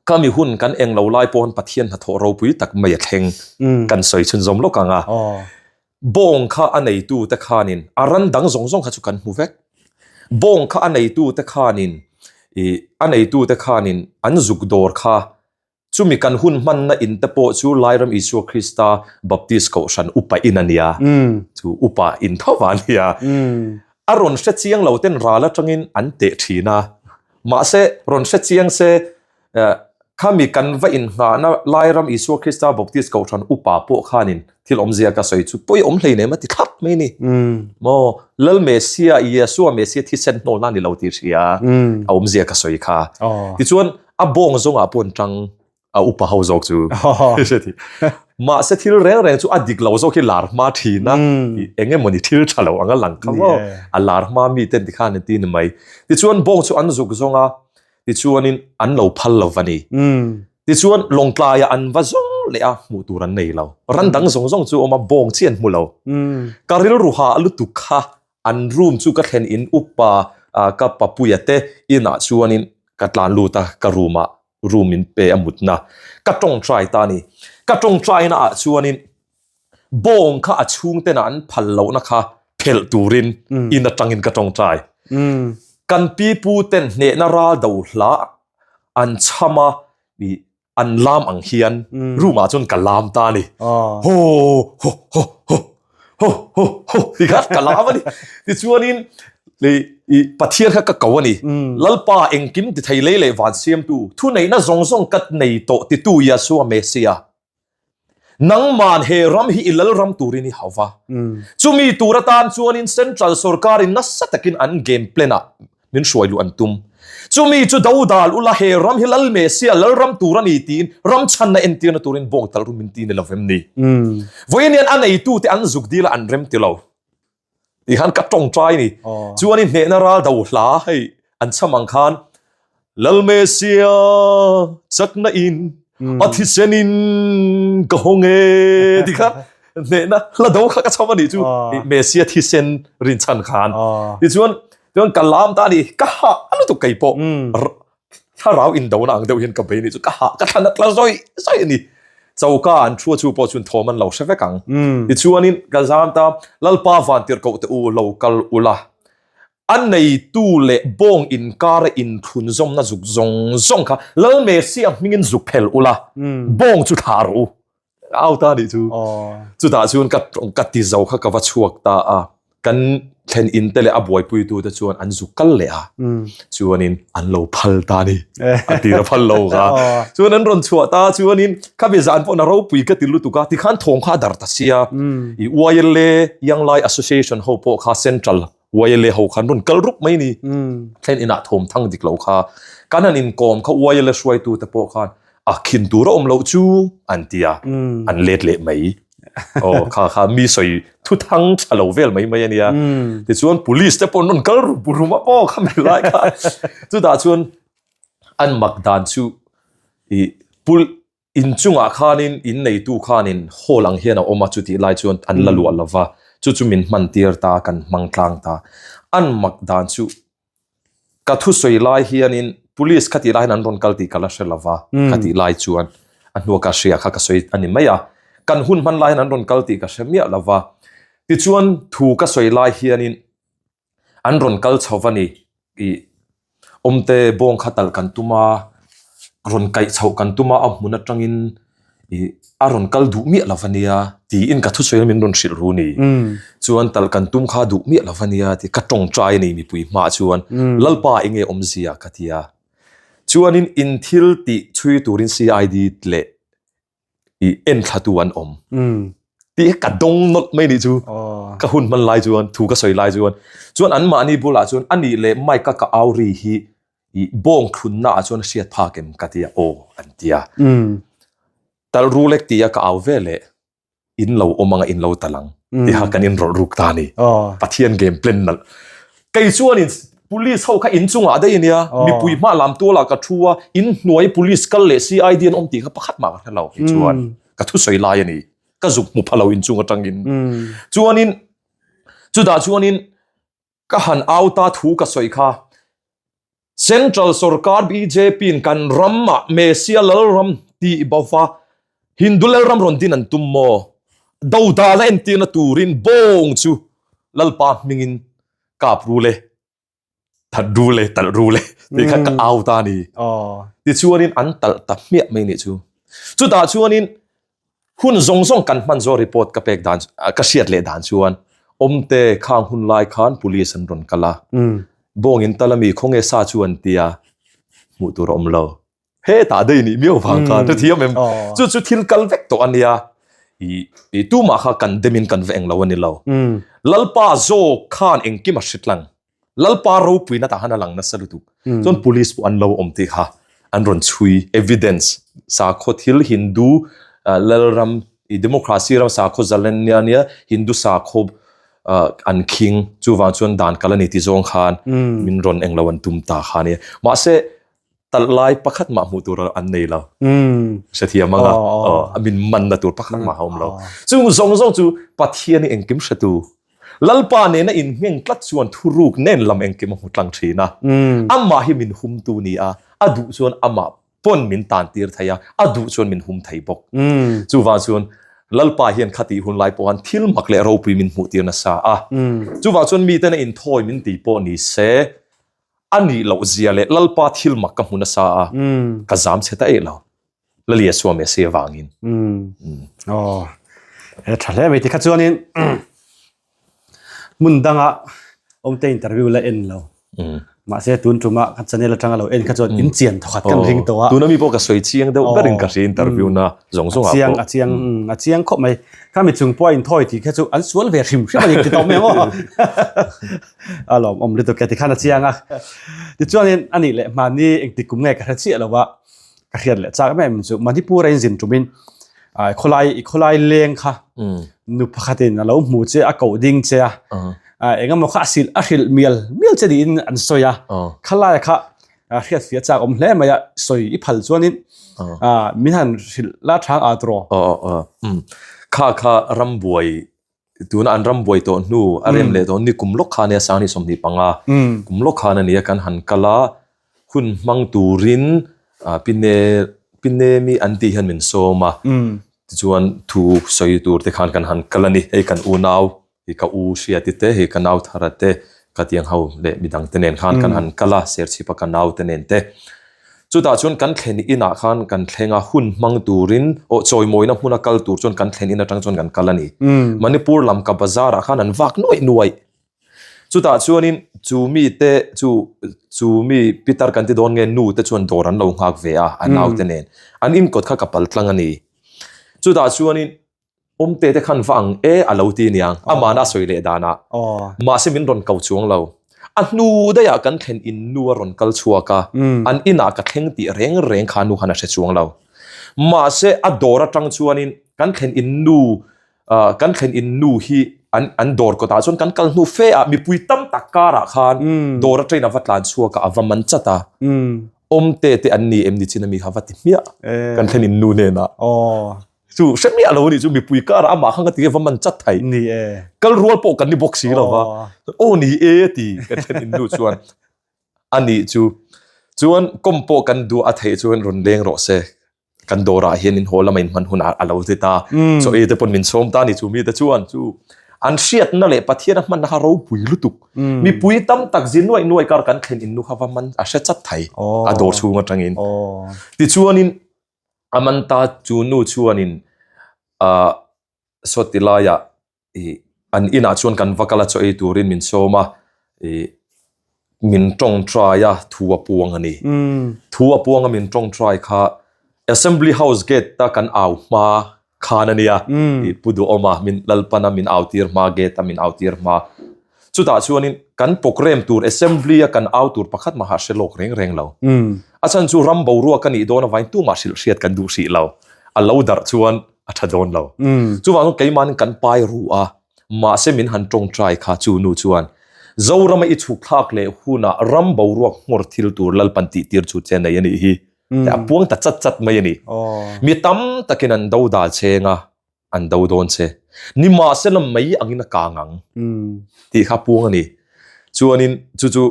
Speaker 1: Ka mi hun kan eng lo lai pawn Pathian hnathawh ropui tak mai a thleng kan sawi chhunzawm lawk ang a. Bawng kha a neitu te khanin a ran dang zawng zawng kha chu kan hmu vek. Bawng kha a neitu te khanin ih a neitu te khanin an zuk dawr kha chumi kan hun hmanna in te pawh chu Lairam Isua Krista Baptist Kohhran upa in a nia. Chu upa in tho va a nia. A rawn hre chiang lo ten ral atangin an teh thin a. Mahse, rawn hre chiang se, khami kan va inngahna Lairam Isua Krista Baptist Kohhran upa pawh khanin thil awmzia ka sawi chu pawi awm hleinem a ti thlap mai ni. Maw, Lal Messia, Yesua Messia thisen hnawlna a ni lo tih hria, a awmzia ka sawi kha. Tichuan, a bawng zawngah pawh an tang. a upa ho zawk chu mahse thil reng reng chu a dik lo zawk hi lar hma thin a eng emawni thil tha lo anga lang kha maw a lar hma mi ten tikhan an ti ni mai tichuan bawng chu an zuk zawng a tichuanin an lo phal lo va ni tichuan lawngtlaiah an va zawng leh a hmuh tur an nei lo ran dang zawng zawng chu awm a bawng chi an hmu lo ka rilru ha lutuk kha an room chu ka thlen in upa ka papuia te inah chuanin ka tlan lut a ka room ah room in pe a mutna ka tawngtai ta a ni. Ka tawngtaina ah chuanin bawng kha a chhungtena an phal lohna kha phelh turin in atangin ka tawngtai. Kan pipu ten hnehna ral do hla an chham a ih an lam ang hian room ah chuan ka lam ta a ni. Ho ho ho ho ho ho ho ti kha ka lam a ni tichuanin lei i Pathian kha ka ko a ni Lalpa engkim ti thei lei leh van siamtu thuneihna zawng zawng ka nei tawh titu Yahshua Messiah nangman he ram hi i lal ram turin i hau va chumi tur atan chuanin central sorkarin nasa takin an game plan ah Min hruai luh an tum. Chumi chu dodal ula he ram hi Lal Messia lal ram tur a ni tiin ram chhanna entirna turin bawng talh rum min ti ni lovem ni. Vawiin hian a neitute an zuk dil a an rem ti lo. Ti khan ka tawngtai ni. Chuan i hnehna ral do hla hei an chham ang khan Lal Messia chakna in a thisen in ka hawng e ti kha hnehna hla do kha ka chham a nih chu Messia thisen rinchhan khan. Tichuan Chuan ka lam ta a ni, ka hah a lutuk kei pawh. Thlarau indona ang deuh hian ka bei ni chu ka hah, ka thlan a tla zawih zawih a ni. Choka an thu a chu pawh chuan thawm an lo hre vek ang. Tichuanin ka zam ta, Lalpa vantirhkoh te u lo kal ula, a neitu leh bawng inkara inthlunzawmna zuk zawng zawng kha Lal Messia hmingin zuk phel ula, bawng chu thlah rawh u. Au ta nih chu. Chutah chuan ka ka ti zo kha ka va chhuak ta a. Kan thlen in te leh a buaipuitu te chuan an zuk kal leh a, chuanin an lo phal ta a ni. A tir a phal lo kha. Chuan an rawn chhuah ta chuanin khami zan pawh na ropui ka ti lutuk a, tikhan thawng kha a dar ta sia. I YLA Young Lai Association ho pawh kha Central YLA ho khan rawn kal rup mai ni. Thlen inah thawm thang dik lo kha. Kan han inkawm kha YLA hruaitu te pawh khan a khin tur a awm loh chu an ti a, an let leh mai. Aw kha kha mi sawi thu thang tha lo vel mai mai a nia. Tichuan police te pawh an rawn kal rum rum a pawh kha mi lai kha. Chutah chuan an mak dan chu i pul inchungah khanin in neitu khanin hall ang hian a awm a chutih lai chuan an la luah lo va, chu chu min hman tir ta kan hmang tlang ta. An mak dan chu Ka thusawi lai hianin police kha tih lai hian an rawn kal tih ka la hre lo va, ka tih lai chuan a hnua ka hria kha ka sawi a ni mai a. Kan hun hman lai hian an rawn kal tih ka hre miah lo va. Tichuan thu ka sawi lai hianin an rawn kal chho va ni ih awmte bawng kha talh kan tum a, rawn kaih chhoh kan tum a, a hmun atangin ih a rawn kal duh miah lo va nia tiin ka thusawi min rawn hrilh ru ni. Chuan tal kan tum kha duh miah lo va nia ti ka tawngtai a ni mipui hmaah chuan Lalpa enge awmzia ka ti a. Chuanin in thil tih chhui turin CID leh ih en thlatu an awm tih hi ka dawng nawlh mai nih chu. Ka hun hman lai chuan thu ka sawi lai chuan chuan anmahni bulah chuan a nih leh mic a ka au ri hi I bawng thlunna ah chuan hriat phak em ka ti a, aw an ti a. Tal rulek ti a ka au ve leh in lo awm anga in lo tal ang tiha kan in rawlh ruk ta a ni. Pathian game plan nalh. Kei chuanin police ho kha in chungah daih a nia, mipui hma lam tualah ka thu a, in hnuai police kal leh CID an awm tih kha pakhat mah ka hre lo kei chuan ka thusawi lai a ni. Ka zuk hmu pha lo in chung atangin. Chuanin chutah chuanin Ka han au ta thu ka sawi kha. Central sorkar bjp in kan ram ah Mesia Lalram tih bova Hindu Lalram rawn din an tum maw? Dodalna entirna turin bawng chu Lalpa hmingin kap ru le, that ru le, talh ru le tih kha ka au ta a ni. Tichuanin an talh ta hmiah mai nih chu. Chutah chuanin Hun zawng zawng kan hman zawh report ka pek dan ka hriat leh dan chuan awmte khang hun lai khan police an rawn kal a, bawngin tal ami khawnge sa chu an tia hmuh tur a awm lo. Hetah daih nih miau vang khan chu thiam em? Chu chu thil kal vek tawh a nia. I tumah kha kan demin kan va englo a ni lo. Lalpa zawk khan engkim a hritlang. Lalpa ropuina tah khan a lang nasa lutuk. Chuan police pawh an lo awm tih kha an rawn chhui evidence sakhaw thil Hindu lalram i democracy ram sakhaw zalen nia nia Hindu sakhaw an khing chuvang chuan dan kal a ni ti zawng khan min rawn englo an tum ta kha a nia. Mahse talh lai pakhat mah hmuh tur an nei lo. Hrethiam anga a min manna tur pakhat mah a awm lo. Chung zawng zawng chu Pathian i engkim hretu Lalpa nena inngheng tlat chuan thuruk nen lam engkim a hmu tlang thin a. Amah hi min humtu ni a, a duh chuan amah pawn min tan tir thei a, a duh chuan min hum thei bawk. Chuvang chuan Lalpa hian khatih hun lai pawh khan thil mak leh ropui min hmuh tir nasa a. Chuvang chuan miten a inthawi min ti pawh ni se, A nih loh zia leh Lalpa thil mak ka hmu nasa a, ka zam chhe ta eih lo. Lali a suam e si avangin.
Speaker 2: Aw, he tha hle mai tikha chuanin hmun danga awmte interview la en lo. Mahse tun tuma kan channel atanga lo en kha chuan in chian thawkhat kan ring tawh a.
Speaker 1: Tuna mi pawh ka sawi chiang deuh berin ka hria interview na zawng zawng ah pawh.
Speaker 2: A chiang, a chiang khawp mai. Kha mi chung pawh a inthawi tih kha chu an sual ve hrim hrim a ni ti tawh mai ang aw. A lawm awm lutuk e tikhan a chiang a. Tichuanin a nih leh hmani engtik kum nge ka hre chiah lo a, ka hriat leh chak em em chu Manipur a inzin tumin khawlai i khawlai leng kha nu pakhatin a lo hmu che a koh ding che a, engemaw kha a sil a hrilh mial mial che niin an sawi a, khalai kha hriat fiah chak awm hle mai a, sawi i phal chuanin min han hrilh la chang at rawh.
Speaker 1: Kha kha rambuai tuna an ram buai tawh hnu a rem leh tawh ni kum lawk khan nia Sangni 25 kum lawk khan a nia kan han kal a hun hmang turin Pine Pine mi an tih hian min sawm a tichuan thu sawi tur te khan kan han kal a ni hei kan unau hi ka u Hriati te hei ka nau Thara te ka tiang ho leh midang te nen khan kan han kal a Serchhipa ka nau te nen te. Chutah chuan kan thlen inah khan kan thleng a, hun hmang turin aw chawimawina hmuna kal tur chuan kan thlen in atang chuan kan kal a ni. Manipur lam ka bazar ah khan an vak nuaih nuaih. Chutah chuanin chu mite chu chu mi pitar kan ti dawn nge nu te chuan dawr an lo nghak ve a, a naute nen. An inkawt kha ka pal tlang a ni. Chutah chuanin Awmte te khan va ang e a lo ti aniang, amahna a sawi leh danah. Mahse min rawn ko chuang lo. A hnu daihah kan thlen in nu a rawn kal chhuak a, an inah ka thleng tih reng reng kha nu khan a hre chuang lo. Mahse a dawr atang chuanin kan thlen in nu kan thlen in nu hi an an dawr kawtah chuan kan kal hnu fe a, mipui tam tak karah khan dawr atangin a va tlan chhuak a, a va man chat a. Awmte te an ni em ni chin ami kha va ti hmiah kan thlen in nu hnenah. Chu hre miah lo a nih chu mipui karah amah kha nga ti nge va man chat thei.
Speaker 2: Ni e.
Speaker 1: Kal rual pawh kan ni bawk si lo va. Aw ni e ti kan thlen in nu chuan a nih chu. Chuan kawm pawh kan duh a theih chuan rawn leng rawh se. Kan dawrah hian in haw lama in hman hunah a lo ti ta. Chaw ei te pawn min sawm ta a ni chu mite chuan chu an hriatna leh Pathian a hmanna kha ropui lutuk. Mipui tam tak zi nuaih nuaih kar kan thlen in nu kha va man a hre chat thei a dawr chhung atangin. Tichuanin A man ta chu nu chuanin ah sawti laiah ih an inah chuan kan va kal a chaw ei turin min sawm a ih min tawngtai a thu a puang a ni. Thu a puang a min tawngtai kha Assembly House gate a kan au hma khan a nia ih Pu Duhawma min Lalpana min au tir hma gate a min au tir hma Chutah chuanin kan program tur assembly a kan au tur pakhat mah a hre lawk reng reng lo. A chhan chu ram boruak a nih dawn avangin tumah hrilh hriat kan duh hrih lo. A lo darh chuan a tha dawn lo. Chuvang chuan keimahin kan pai ru a, mahse min han tawngtai kha chu nu chuan Zorama i chhuk thlak leh hunah ram boruak nghawr thil tur Lalpan tih tir chu che nei a nih hi. A puang ta chat chat mai a ni. Mi tam takin an do dal cheng a, an do dawn che. Nimahsela mai angin a kang ang tih kha puang a ni. Chuanin chu chu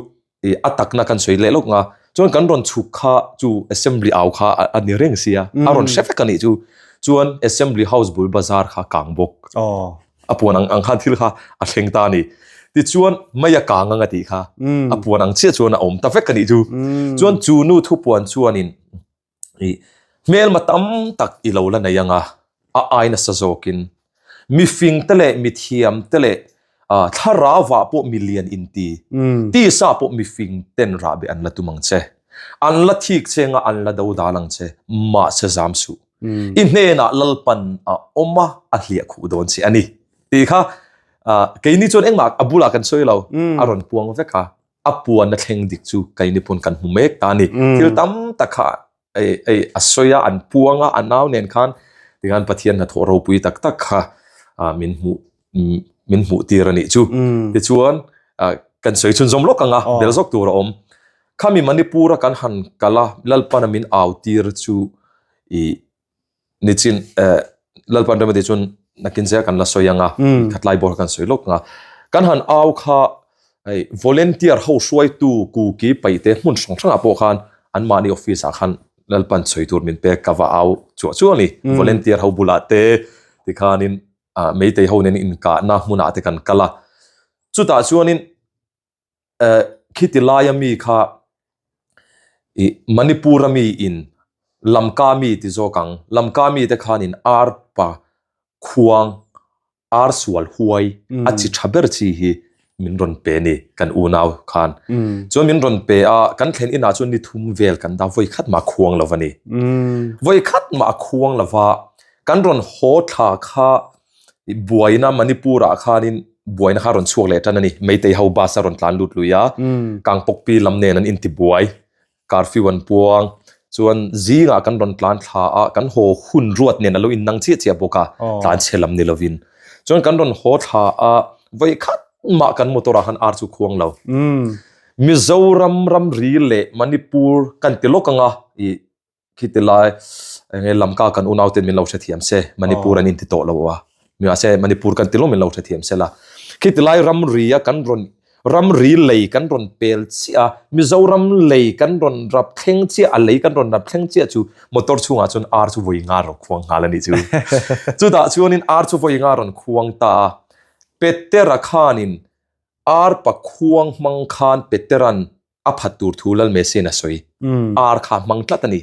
Speaker 1: a takna kan sawi leh lawk nga. Chuan kan rawn chhuk kha chu assembly au kha a ni reng sia. A rawn hre vek a nih chu. Chuan assembly house bul bazar kha kang bawk. A puan ang ang khan thil kha a thleng ta a ni. Tichuan mai a kang ang a tih kha. A puan ang chiah chuan a awm ta vek a nih chu. Chuan chu nu thupuan chuanin I hmelma tam tak i lo la nei anga, a ai nasa zawkin mifing te leh mithiam te leh thlarau ah pawh milian inti, tisa pawh mifing ten rahbeh an la tum ang che. An la thik che anga an la do dal ang che, mahse zam suh. I hnenah Lalpan a awm a, a hliah khuh dawn che a ni. Tih kha keini chuan engmah a bulah kan sawi lo, a rawn puang vek a. a puan a thleng dik chu keini pawn kan hmu mek ta a ni. Thil tam tak kha ei a sawi a, an puang a, a nau nen khan tikhan Pathian hnathawh ropui tak tak kha min hmuh min hmuh tir a nih chu. Tichuan kan sawi chhunzawm lawk ang a, bel zawk tur a awm. Khami Manipur a kan han kal a, Lalpana min au tir chu ih Nichin eh Lalpan remati chuan nakin zia kan la sawi anga khatlai bawr kan sawi lawk anga kan han au kha hei volunteer ho hruaitu kuki paihte hmun hrang hrangah pawh khan anmahni office ah khan Lalpan sawi tur min pek ka va au chuah chuah a ni volunteer ho bulah te tikhanin ah meitei ho nen inkahna hmunah te kan kal a chutah chuanin eh khiti laia mi kha ih Manipur a mi in Lamka mi ti zawk ang Lamka mi te khanin arpa khuang ar sual huai a chi tha ber chi hi min rawn pe ni kan unau khan chuan min rawn pe a kan thlen inah chuan ni thum vel kan dah vawi khat mah a khuang lo a ni vawi khat mah a khuang lo va kan rawn haw thla kha Buaina Manipur ah khanin buaina kha a rawn chhuak leh tan a ni. Meitei ho bus a rawn tlan lut lui a, Kangpokpi lam nen an intibuai, curfew an puang. Chuan zingah kan rawn tlan thla a, kan haw hun ruat nen a lo innang chiah chiah bawk a, tlan chhe lam ni lovin. Chuan kan rawn haw thla a, vawi khat mah kan motor ah khan ar chu khuang lo. Mizoram ramri leh Manipur kan ti lawk ang a, ih Khiti lai enge Lamka kan unau ten min lo hrethiam se, Manipur an inti tawh lo a, mahse Manipur kan ti lo min lo hrethiam se la. Khiti lai ramri a kan rawn ramri lei kan rawn pel chiah a, Mizoram lei kan rawn rap thleng chiah a lei kan rawn rap thleng chiah chu motor chhungah chuan ar chu vawi nga rawn khuang nghal a nih chu. Chutah chuanin ar chu vawi nga rawn khuang ta a, Petera khanin ar pakhuang hmang khan Petera'n a phat tur thu Lal Messia'n a sawi. Ar kha a hmang tlat a ni.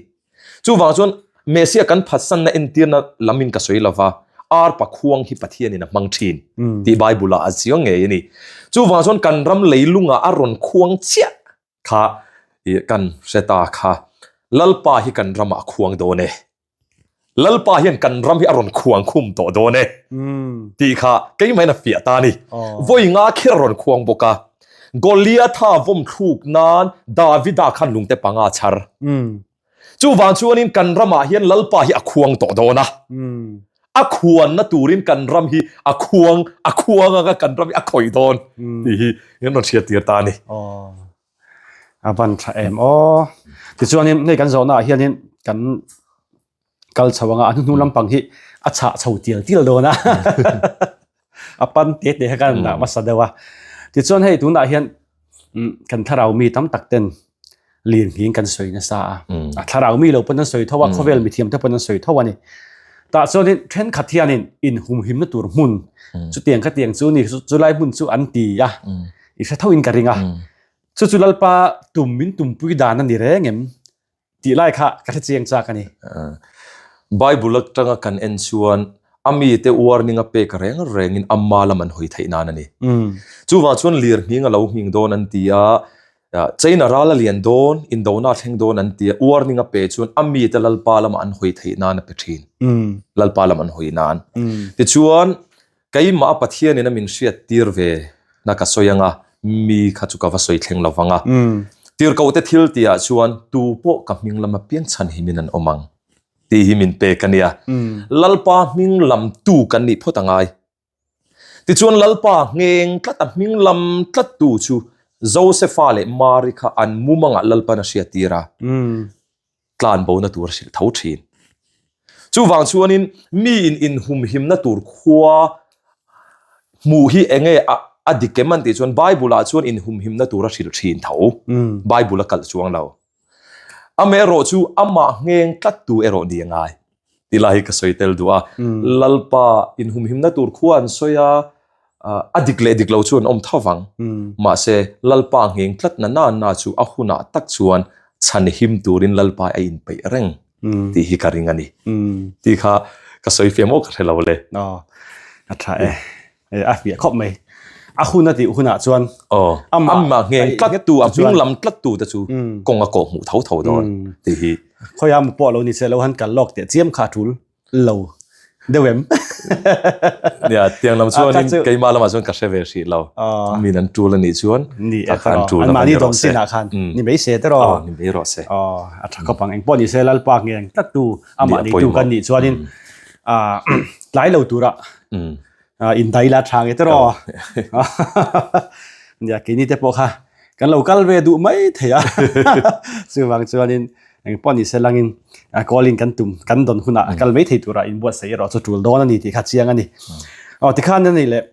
Speaker 1: Chuvang chuan Messia kan phatsanna entirna lamin ka sawi lova, Arpa khuang hi Pathianin a hmang thin tih Bible-ah a chiang ngei a ni. Chuvang chuan kan ram leilungah a rawn khuang chiah kha kan hre ta kha Lalpa hi kan ramah a khuang dawn e. Lalpa hian kan ram hi a rawn khuang khum tawh dawn e tih kha keimahin a fiah ta a ni. Vawi nga kher a rawn khuang bawk a. Goliatha vawm thluk nan Davida khan lungte panga a chhar. Chuvang chuanin kan ramah hian Lalpa hi a khuang tawh dawn a. A khuanna turin kan ram hi a khuang a khuang anga kan ram hi a khawih dawn tih hi min rawn hriattir ta a ni.
Speaker 2: A van tha em aw. Tichuanin hei kan zawhna ah hianin kan kal chho anga a hnuhnung lampang hi a chhah chho tial tial dawn a. A pan te te kha kan dah hmasa deuh a. Tichuan hei tunah hian kan thlarau mi tam tak ten lirnghing kan sawi nasa a. A thlarau mi lo pawn an sawi tho a, khawvel mithiam te pawn an sawi tho a ni. Tah chuanin thenkhat hianin inhumhimna tur hmun chutiang khatiang chu ni chulai hmun chu an ti a. I hre thoin ka ring a. Chu chu Lalpa tum min tumpui dan a ni reng em tih lai kha ka hre chiang chak a ni.
Speaker 1: Bible atanga kan en chuan a mite warning a pek reng rengin ama lam an hawi theih nan a ni. Chuvang chuan lirnghing a lo nghing dawn an ti a, China ral a lian dawn, indona a thleng dawn an ti a, warning a pe chuan a mite Lalpa lama an hawi theih nan a pe thin. Lalpa lam an hawi nan. Tichuan Keimah a Pathianin a min hriat tir ve na ka sawi anga, mi kha chu ka va sawi thleng lo vang a. Tirhkohte thil tihah chuan tu pawh ka hming lama piang chhan hi min an awm ang tih hi min pek a nia. Lalpa hming lam tu kan nih phawt a ngai. Tichuan Lalpa ngheng tlat a hming lam tlat tu chu Josefa leh Mari kha an mumangah Lalpan a hriat tir a. tlan bona tur a hrilh tho thin. Chuvang chuanin miin inhumhimna tur khua hmuh hi enge a dik em an tih chuan Bible ah chuan inhumhimna tur a hrilh thin tho. Bible a kalh chuang lo. Amaherawh chu amah ngheng tlat tu erawh ni a ngai. Ti lai hi ka sawi tel duh a. Lalpa inhumhimna tur khua an sawi a, a dik leh dik lo chu an awm tho vang. Mahse, Lalpa ngheng tlat na na na chu a hunah tak chuan chhan him turin Lalpa a inpeih reng tih hi ka ring a ni. Tih kha ka sawi fiah maw ka hre lo le.
Speaker 2: Aw, a tha e. A fiah khawp mai. A hun a tih hunah chuan
Speaker 1: Aw, amah ngheng tlat tu, a hming lam tlat tu te chu kawng a kawh hmuh tho tho dawn tih hi.
Speaker 2: Khawiah mu pawh lo ni se lo han kal lawk teh chiam kha a tul lo deuh em?
Speaker 1: Nia, tiang lam chuan in keimah lamah chuan ka hre ve hrih lo. Min an tul a nih chuan
Speaker 2: ni e tawh. An mahni dawn chin ah khan ni mai se tawh.
Speaker 1: Aw, ni mai rawh se.
Speaker 2: Aw, a tha khawp ang. Engpawh ni se Lalpa ngheng tlat tu amah neitu kan nih chuanin tlai lo turah indai la tha nge tawh. Nia, keini te pawh kha kan lo kal ve duh mai thei a. Chuvang chuanin Engpawh ni se langin calling kan tum kan dawn hunah a kal mai thei turah inbuatsaih erawh chu tul dawn a ni tih kha chiang a ni. Aw tikhan a ni leh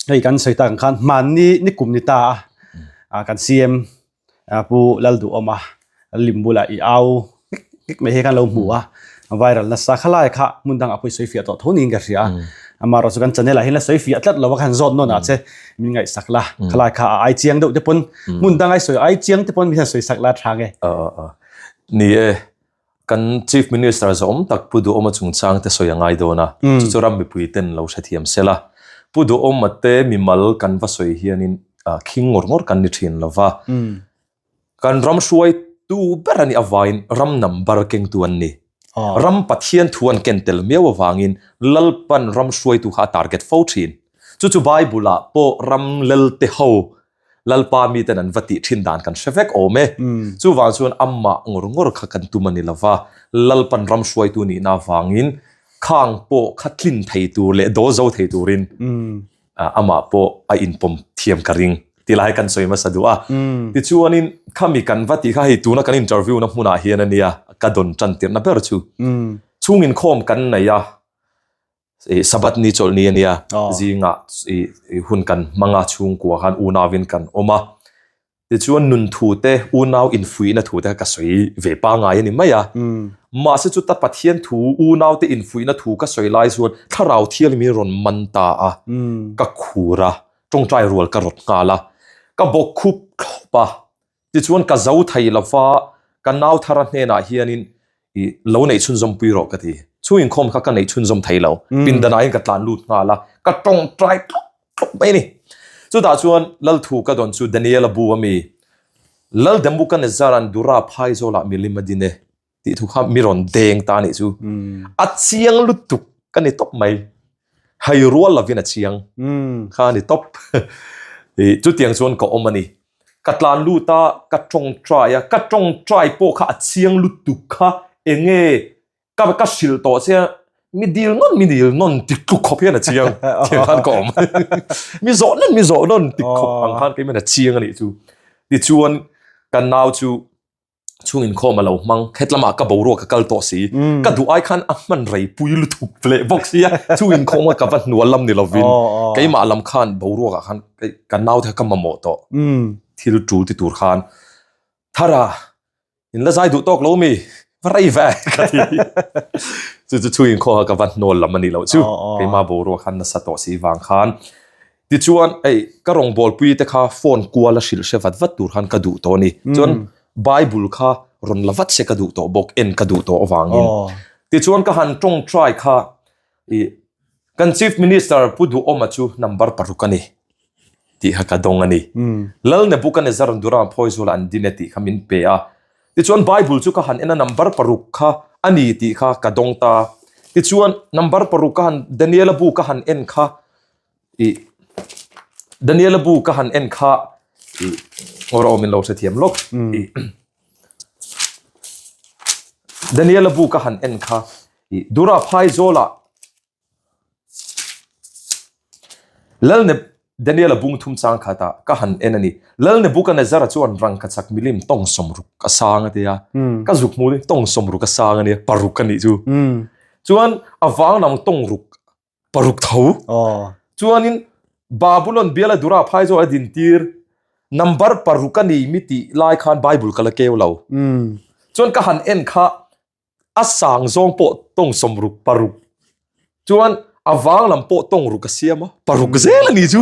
Speaker 2: hei kan sawi tak ang khan hmanni ni kum ni ta a kan CM Pu Lalduhawma lim bulah i au hik hik mai hi khan lo hmu a viral nasa khalai kha hmun dangah pawh i sawi fiah tawh tho niin ka hria a. Amaherawh chu kan channel ah hian la sawi fiah tlat lo a khan zawt nawn ah che min ngaihsak la khalai kha a ai chiang deuh te pawn hmun dang ai sawi ai chiang te pawn min han sawi sak la tha nge.
Speaker 1: Ni e, kan Chief Minister zawm tak Pu Duhawma chungchang te sawi a ngai dawn a, chu chu ram mipui ten lo hrethiam sela. Pu Duhawma te mimal kan va sawi hianin khing ngawr ngawr kan ni thin lova, Kan ram hruaitu ber a nih avangin ram number kengtu an ni. Ram Pathian thu an ken tel miau avangin Lalpan ram hruaitu kha a target fo thin. Chu chu Bible-ah pawh ram lelte ho Lalpa miten an va tih thin dan kan hre vek awm e. Chuvang chuan amah ngawr ngawr kha kan tum a ni lova, Lalpan ram hruaitu nihna avangin khang pawh kha tlin thei tur leh dawl zo thei turin amah pawh a inpawm thiam ka ring ti lai kan sawi hmasa duh a. Tichuanin khami kan va tih kha hei tuna kan interview na hmunah hian a nia ka dawn tan tirhna ber chu. Chhung inkhawm kan nei a, Sabbath ni chawlh ni a nia, zingah hun kan hmang a chhungkua khan unauin kan awm a. Tichuan nun thu te, unau infuihna thu te kha ka sawi ve pangngai a ni mai a. Mahse chuta Pathian thu, unaute infuihna thu ka sawi lai chuan thlarau thial min rawn man ta a, ka khur a, tawngtai rual ka rawt nghal a, ka bawk khup thlawp a. Tichuan ka zo thei lo va, ka nau thara hnenah hianin i lo neih chhunzawmpui rawh ka ti. Chhung inkhawm kha ka neih chhunzawm thei lo. Pindanah hian ka tlan lut nghal a, ka tawngtai tlawk tlawk mai a ni. Chutah chuan Lalthu ka dawn chu Daniela bu a mi, Lal Nebuchadnezzar-a'n Dura phaizawlah milim a din e tih thu kha mi rawn deng ta a nih chu. A chiang lutuk ka ni tawp mai. Hai rual lovin a chiang kha a ni tawp. Chutiang chuan ka awm a ni. Ka tlan lut a, ka tawngtai a, ka tawngtai pawh kha a chiang lutuk kha enge ka ka hrilh tawh che a, mi dil nawn mi dil nawn ti tluk khawp hian a chiang tiang khan ka awm. Mi zawh nawn mi zawh nawn ti khawp ang khan keiman a chiang a nih chu. Tichuan ka nau chu chhung inkhawm a lo hmang het lamah ka boruak ka kal tawh si ka duh ai khan a hman rei pui lutuk leh bawk sia chhung inkhawm a ka va hnual lam ni lovin keimah lam khan boruak ah khan ka nau te kha ka mamawh tawh thil tul ti tur khan Thara in la zai duh tawk lo mi va rei ve ka ti chu chu chhung inkhawm a ka va hnual lam a nih loh chu keimah boruak khan nasa tawh si vang khan Tichuan, hei, ka rawngbawlpui te kha phone kual a hrilh hre vat vat tur khan ka duh tawh a ni. Chuan Bible kha rawn la vat se ka duh tawh bawk, en ka duh tawh avangin. Tichuan ka han tawngtai kha ih kan Chief Minister Pu Duhawma chu number paruk a ni tih kha ka dawng a ni. Lal Nebuchadnezzar Duram Phawizuala an din e tih kha min pe a. Tichuan Bible chu ka han en a number paruk kha a ni tih kha ka dawng ta. Tichuan number paruk ka han Daniela bu ka han en kha I Daniela bu ka han en kha i ngawr awm in lo hrethiam lawk. I Daniela bu ka han en kha i Dura phai zawla Lal Neb Daniela bung thum chang khata ka han en ani. Lal Nebuchadnezzar chuan rangkachak milim tawng sawmruk a sang a tia. Ka zuk hmu ni tawng sawmruk a sang ania paruk anih chu. Chuan a vang lam tawng ruk paruk tho. Chuanin Babulon biala dura phai zawh a din tir number paruk a ni mi tih lai khan Bible ka la keu lo. Chuan ka han en kha a sang zawng pawh tawng sawmruk paruk. Chuan a vang lam pawh tawng ruk a siam a, paruk zel a ni chu.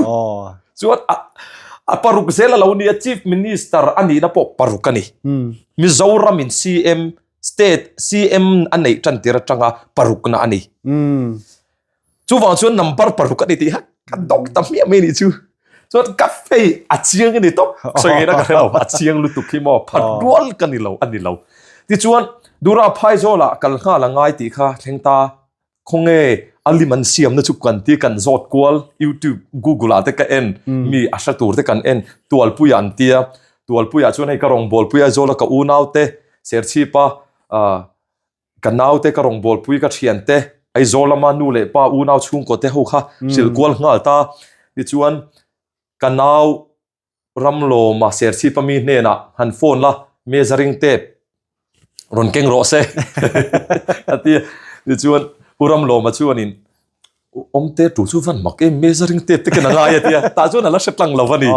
Speaker 1: Chuan a paruk zel a lo ni a, Chief Minister a nihna pawh paruk a ni. Mizoramin CM State CM a neih tan tir atanga parukna a ni. Chuvang chuan number paruk a ni tih kha ka dawk ta hmiah mai nih chu. Chuan ka hei a chiang a ni tawp. Sawi ngaihna ka hre lo. A chiang lutuk hi maw phat rual ka ni lo a ni lo. Tichuan Dura Phaizawlah kal nghal a ngai tih kha thleng ta. Khawnge a lim an siamna chu kan ti kan zawt kual YouTube Google ah te ka en mi a hre tur te kan en Tualpuia an tia Tualpuia chuan hei ka rawngbawlpui Aizawl a ka unau te Serchhipa ah ka nau te ka rawngbawlpui ka thian te Aizawl lama nu leh pa unau chhungkaw te ho kha hrilh kual nghal ta tichuan ka nau Ramlawma Serchhipa mi hnenah han phone la, measuring tape rawn keng rawh se a ti a. Tichuan Pu Ramlawma chuanin awmte tu chu van mak em measuring tape te ken a ngai a ti a, tah chuan a la hre tlang lo a ni.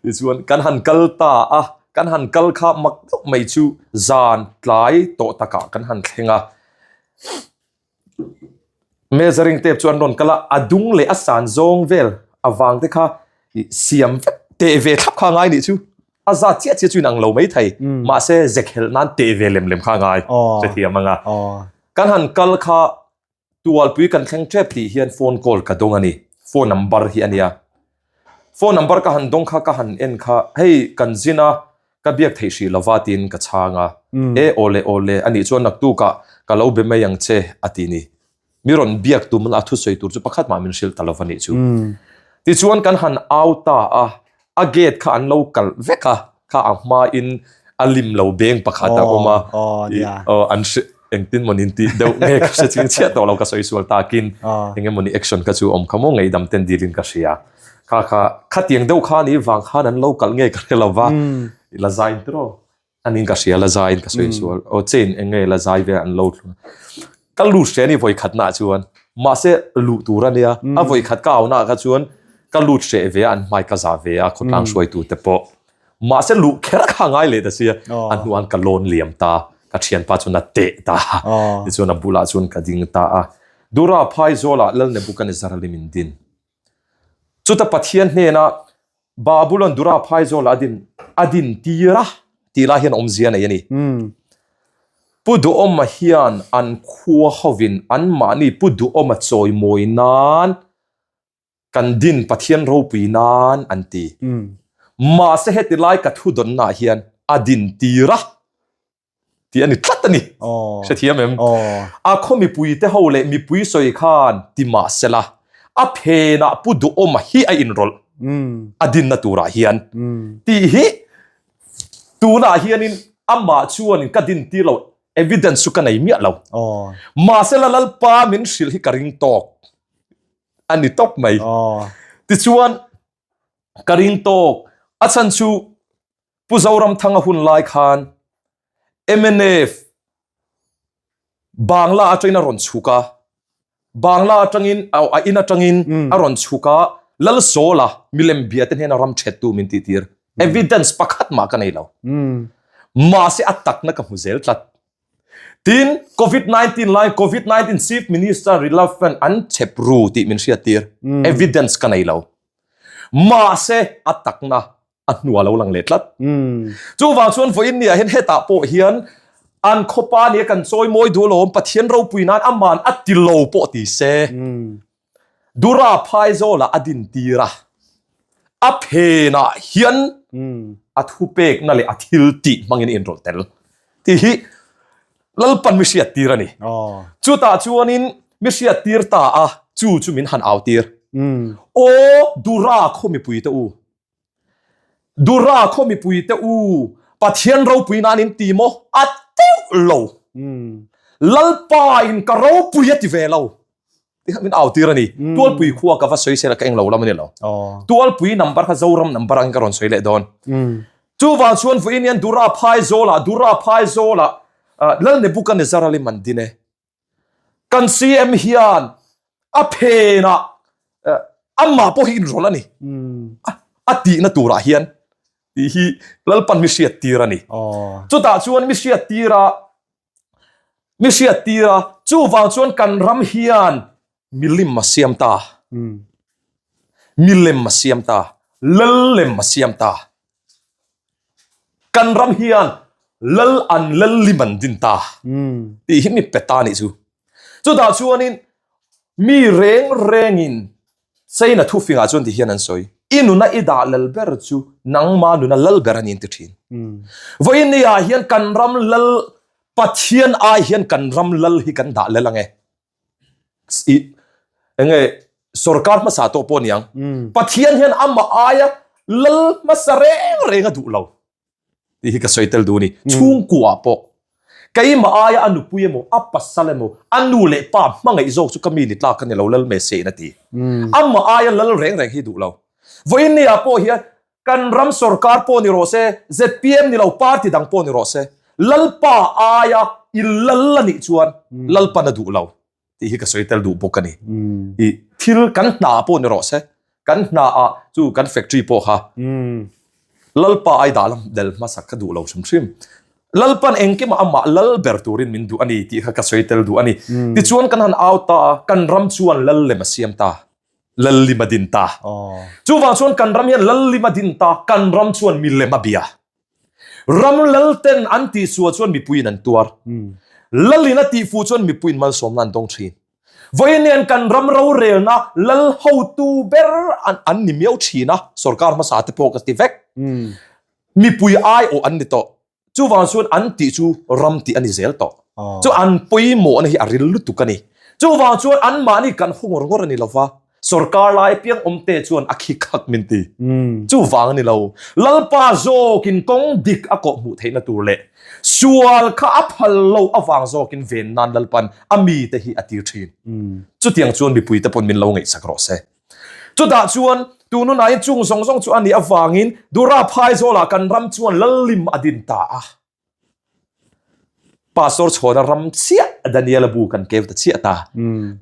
Speaker 1: Tichuan kan han kal ta a, kan han kal kha mak deuh mai chu zan tlai tawh takah kan han thleng a. Measuring tape chu an rawn kal a, a dung leh a san zawng vel avang te kha siam vek teh ve thlap kha a ngai nih chu. A zat chiah chiah chu inang lo mai thei, mahse ze khelh nan teh ve lem lem kha a ngai hrethiam ang a. Kan han kal kha Tualpui kan thleng tep tih hian phone call ka dawng a ni, phone number hi a nia. Phone number ka han dawng kha ka han en kha hei kan zin a ka biak theih hrih lova tiin ka chhang a, e awle awle anih chuan naktukah ka lo be mai ang che a ti ni. Mi rawn biak tum a thusawi tur chu pakhat mah min hrilh ta lova nih chu. Tichuan kan han au ta a, a gate kha an lo kalh vek a, kha a hmain a lim lo beng pakhat a awm a, aw an hre engtin maw nin tih deuh nge ka hre ching chhiah tawh lo ka sawi sual takin eng emaw ni action kha chu awm kha maw ngaihdam ten dilin ka hria. Kha kha khatiang deuh kha ni vang khan an lo kalh nge ka hre lo va, i la zai in tiraw? Anin ka hria la zai in ka sawi sual aw chain eng nge la zai vel an lo thlung ka lut hre ani vawi khat nah chuan mahse luh tur ania a vawi khat ka au nah kha chuan ka lut hreh ve a an hmai ka zah ve a khawtlang hruaitu te pawh mahse luh kher kha ngai leh ta sia a hnuan ka lawn liam ta ka thianpa chuan a teh ta tichuan a bulah chuan ka ding ta a Dura Phaizawlah Lal Nebuchadnezzar a lim in din chuta Pathian hnena Babulon Dura Phaizawlah a din a din tir a tih lai hian awmzia nei a ni. Pu Duhawma hian an khua hovin anmahni Pu Duhawma chawimawi nan kan din Pathian ropui nan an ti. Mahse heti lai ka thu dawnnaah hian a din tir a tih a ni tlat a ni. Hrethiam em? A khaw mipuite ho leh mipui sawi khan ti mahsela a phenah Pu Duhawma hi a inrawlh a dinna turah hian tih hi Tunah hianin amah chuanin ka din tir lo, evidence chu ka nei miah lo. Mahse la Lalpa min hrilh hi ka ring tawk a ni tawp mai. Tichuan ka ring tawk, a chhan chu Pu Zoramthanga hun lai khan mnf Bangla atangin a rawn chhuk a, Bangla atangin a in atangin a rawn chhuk a, Lalsawla milem bia te hnena ram thettu min tih tir. Evidence pakhat mah ka nei lo. Mahse a takna ka hmu zel tlat. Tin, Covid 19 lai Covid 19 Chief Minister relevant an chep ru tih min hriat tir. Evidence ka nei lo. Mahse a takna a hnua lo lang leh tlat. Chuvang chuan vawiin ni ah hian hetah pawh hian an khawpa nia kan chawi mawi duh alawm Pathian ropui nan aman a ti lo pawh ti se Dura Phaizawlah a din tir a, a phenah hian a thupekna leh a thil tih hmangin a inrawlh tel tih hi Lalpan mi hriat tir a ni. Chutah chuanin mi hriat tir ta a, chu chu min han au tir. Aw Dura khaw mipui te u, Dura khaw mipui te u, Pathian ropui nan in ti maw? A teuh lo. Lalpa in ka ropui a ti ve lo. Ti kha min au tir a ni. Tualpui khua ka va sawi sela ka englo lam a ni lo. Tualpui number kha Zoram number angin ka rawn sawi leh dawn. Chuvang chuan vawiin hian Dura Phaizawlah, Dura Phaizawlah Lal Nebuchadnezzar a lim an din e. Kan CM hian a phenah amah pawh hi inrawlh a ni. A tihna turah hian tih hi Lalpan mi hriat tir a ni. Chutah chuan mi hriat tir a, mi hriat tir a, chuvang chuan kan ram hian milim a siam ta. Milem a siam ta. Lallem a siam ta. Kan ram hian lal an lal lim an din ta tih hi mi pe ta nih chu. Chutah chuanin mi reng rengin China thufingah chuan ti hian an sawi, I nuna i dah lal ber chu nangma nuna lal ber a ni an ti thin. Vawiin ni ah hian kan ram lal Pathian ai hian kan ram lal hi kan dah lal ang e. I enge sorkar hmasa tawh pawh niang Pathian hian amah aia lal hmasa reng reng a duh lo tih hi ka sawi tel duh a ni chhungkua pawh keimah aia a nupui emaw a pasal emaw a nu leh pa hmangaih zawk chu ka mi ni tlak ka ni lo lal me se in a ti amah aia lal reng reng hi duh lo vawiin ni ah pawh hian Kan ram sorkar pawh ni rawh se, zpm ni lo party dang pawh ni rawh se, Lalpa aia i lal a nih chuan Lalpan a duh lo tih hi ka sawi tel duh bawk a ni. I thil kan hna pawh ni rawh se, kan hna ah chu kan factory pawh kha Lalpa ai dah lam del hmasak ka duh lo hrim hrim. Lalpan engkimah amah lal ber turin min duh a ni tih kha ka sawi tel duh a ni. Tichuan kan han au ta a, kan ram chuan lal lem a siam ta. Lallim a din ta. Chuvang chuan kan ram hian Lallim a din ta, kan ram chuan milem a bia. Ram lalten an tihsual chuan mipuiin an tuar. Lalin a tihfuh chuan mipuiin malsawmna an dawng thin. Vawiin hian kan ram rorelna lal hotu ber an ni miau thin a, sorkar hmasa te pawh ka ti vek. Mipui aiawh an ni tawh. Chuvang chuan an tih chu ram tih a ni zel tawh. Chu an pawimawhna hi a ril lutuk a ni. Chuvang chuan anmahni kan hu ngawr ngawr a ni lova, sorkar lai piang awmte chuan a khi khak min ti. Chuvang a ni lo. Lalpa zawkin kawng dik a kawh hmuh theihna tur leh sual kha a phal lo avang zawkin ven nan Lalpan a mite hi a tir thin. Chutiang chuan mipuite pawn min lo ngaihsak rawh se. Chutah chuan tununaiin chung zawng zawng chu a nih avangin Dura Phaizawlah kan ram chuan Lallim a din ta a. Pastor Chhawna ram chiah Daniela bu kan keu ta chiah ta.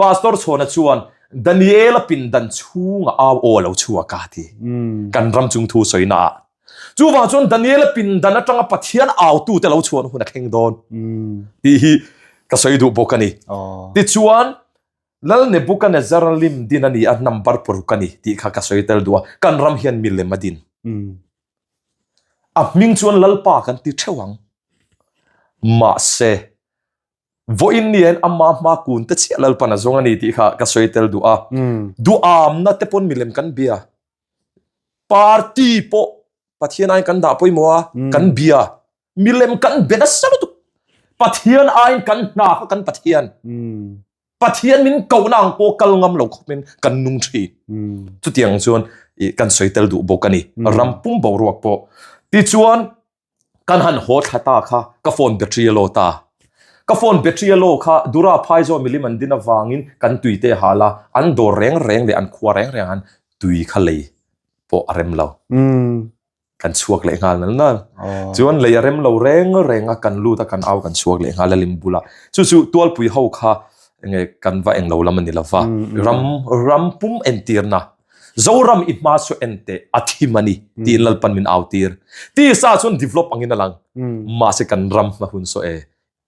Speaker 1: Pastor Chhawna chuan Daniela pindan chhungah au aw a lo chhuak a ti. Kan ram chung thu sawina ah. Chuvang chuan Daniela pindan atanga Pathian autute lo chhuahna hun a thleng dawn tih hi ka sawi duh bawk a ni. Tichuan Lal Nebuchadnezzar lim din a ni a, number paruk a ni tih kha ka sawi tel duh a, kan ram hian milem a din. A hming chuan Lalpa kan ti theuh ang. Mahse. Vawiin ni hian ama hma kun te chiah Lalpan a zawng a ni tih kha ka sawi tel duh a. Duhamna te pawn milem kan bia. Party pawh Pathian aiin kan dah pawimawh a, kan bia. Milem kan be nasa lutuk. Pathian aiin kan hna kha kan Pathian. Pathian min kohna ang pawh kal ngam lo khawpin kan nung thin. Chutiang chuan kan sawi tel duh bawk a ni. Ram pum boruak pawh. Tichuan kan han haw thla ta kha ka phone battery a low ta. Ka phone battery a low kha Dura Phaizawl milim an din avangin kan tui te hal a, an dawr reng reng leh an khua reng reng an tui kha lei pawh a rem lo. Kan chhuak leh nghal nal nal. Chuan lei a rem lo reng reng a, kan lut a, kan au kan chhuak leh nghal a lim bulah. Chu chu Tualpui ho kha enge kan va englo lam a ni lova, ram ram pum entirna Zoram i hma chu en teh a thim a ni tiin Lalpan min au tir. Tisa chuan develop angin a lang. Mahse kan ram hma hun saw e,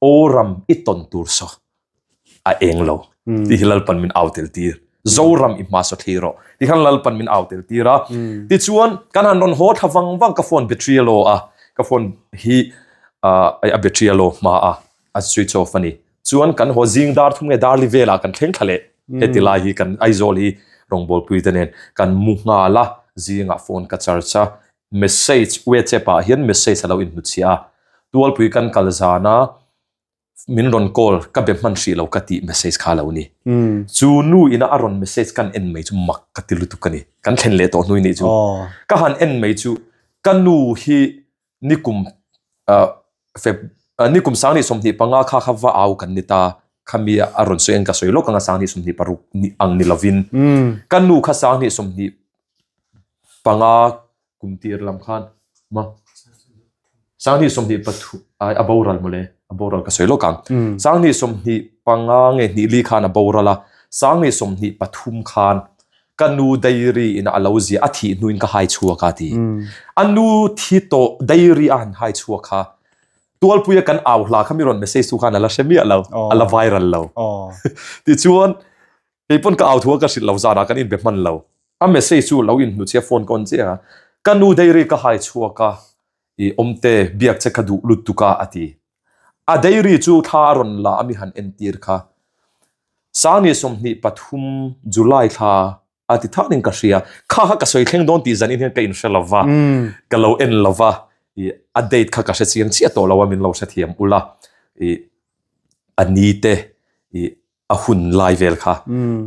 Speaker 1: aw ram i tawn tur saw a eng lo tih hi Lalpan min au tel tir. Zoram i hma saw thli rawh ti khan Lalpan min au tel tir a. Tichuan kan han rawn haw thla vang vang ka phone battery a low a, ka phone hi a battery a low hma a, a switch off a ni. Chuan kan haw zing dar thum nge darli velah kan thleng thla leh heti lai hi kan Aizawl hi rawngbawlpui te nen kan mu nghal a, zingah phone ka charge a, message WhatsApp ah hian message a lo inhnuchhiah a, Tualpui kan kal zan a min rawn call ka be hman hrih lo ka tih message kha a lo ni. Chu nu ina a rawn message kan en mai chu mak ka ti lutuk a ni, kan thlen leh tawh hnui nih chu. Ka han en mai chu ka nu hi nikum Feb nikum 2025 kha kha va au kan ni ta khami a rawn sawi ang ka sawi lawk anga 2026 ni ang ni lovin ka nu kha 2025 kum tir lam khan ma 2023 ai a boral mawle a boral ka sawi lawk ang 2025 nge hnih li khan a boral a 2023 khan Ka nu diary in a lo ziah a thih hnuin ka hai chhuak a ti. A nu thi tawh diary a han hai chhuak kha Tualpuia kan au hla kha mi rawn message tu khan a la hre miah lo, a la viral lo. Tichuan kei pawn ka au thu a ka hrilh lo zanah kan inbe hman lo. A message chu lo inhnuchhia phone ka on chiah a, ka nu diary ka hai chhuak a, i awmte biak che ka duh lutuk a a ti. A diary chu thla a rawn la a mi han entir kha. Sangni 23 July thla a ti thakin ka hria. Kha kha ka sawi thleng dawn tih zanin hian ka inhre lo va, ka lo en lo va, i a date kha ka hre chiang chiah tawh lo a min lo hrethiam ula. I a ni te i a hun lai vel kha.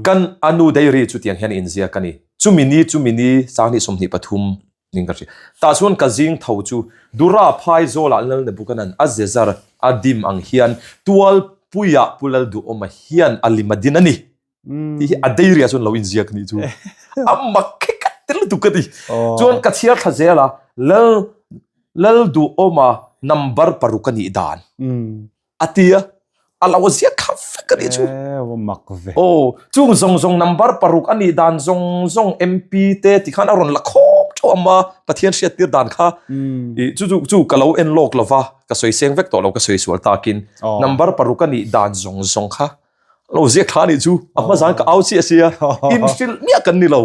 Speaker 1: Kan a nu diary chu tiang hian a inziak a ni. Chumi ni chumi ni Sangni 23 Ning ka hria. Tah chuan ka zing tho chu Dura phai zawlah Lal Nebukanan a zezar a dim ang hian Tualpuiah Pu Lalduhawma hian a lim a din a ni tih hi a dairy-ah chuan lo inziak a nih chu. A mak khi ka ti lutuk ka ti. Chuan ka chhiar thla zel a, Lal Lalduhawma number paruk a nih dan. A ti a, a lo ziak thla vek a nih chu.
Speaker 2: Ew, mak ve.
Speaker 1: Aw, chung zawng zawng number paruk a nih dan zawng zawng MP te ti khan a rawn la khawp theuh ang a, Pathian hriat tir dan kha. I chu chu chu ka lo en lawk lo va, ka sawi seng vek tawh lo ka sawi sual takin. Number paruk a nih dan zawng zawng kha lo ziak thla a nih chu. A hma zan ka au chiah sia, inhrilh miah kan ni lo.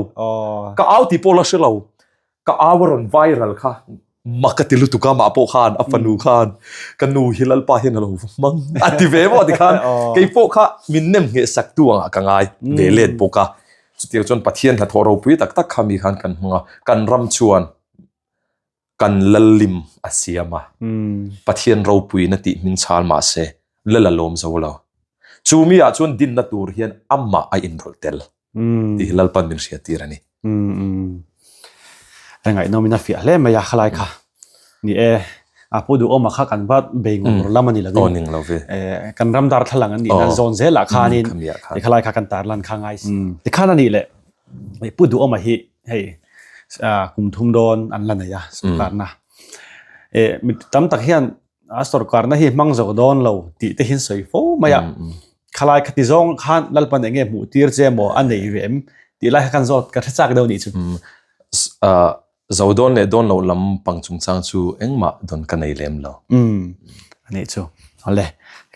Speaker 1: Ka au tih pawh la hre lo. Ka au a rawn viral kha mak a ti lutuk a mah pawh khan a fanu khan ka nu hi lalpa hian a lo va hmang a ti ve maw tikhan kei pawh kha min nem ngheh sak tu angah ka ngai ve let bawk a chutiang chuan Pathian hnathawh ropui tak tak kha mi khan kan hmang a kan ram chuan kan lallim a siam a Pathian ropuina tih hming chhal mahse lal a lawm zo lo chu mi ah chuan dinna tur hian amah a inrawlh tel. tih hi Lalpan min hriat tir a ni.
Speaker 2: A ngaihnawm in a fiah hle mai a khalai kha. Ni e, a pu duhawma kha kan va bei ngawr lam a ni lovin.
Speaker 1: Aw ning lo ve.
Speaker 2: Kan ram darthlalang an nihna zawn zelah khanin i khalai kha kan tarlan kha ngai si. Tikhan a nih leh pu duhawma hi hei kum thum dawn an la nei a sorkarna. Mi tam tak hian a sorkarna hi hmang zo dawn lo tih te hian sawi fo mai a. Khalai khati zawng khan Lalpan enge hmuh tir che maw a nei ve em tih lai kha kan zawt ka hre chak deuh nih chu.
Speaker 1: Zo dawn leh dawn loh lam pang chungchang chu engmah dawn ka nei lem lo.
Speaker 2: A nih chu. Awle,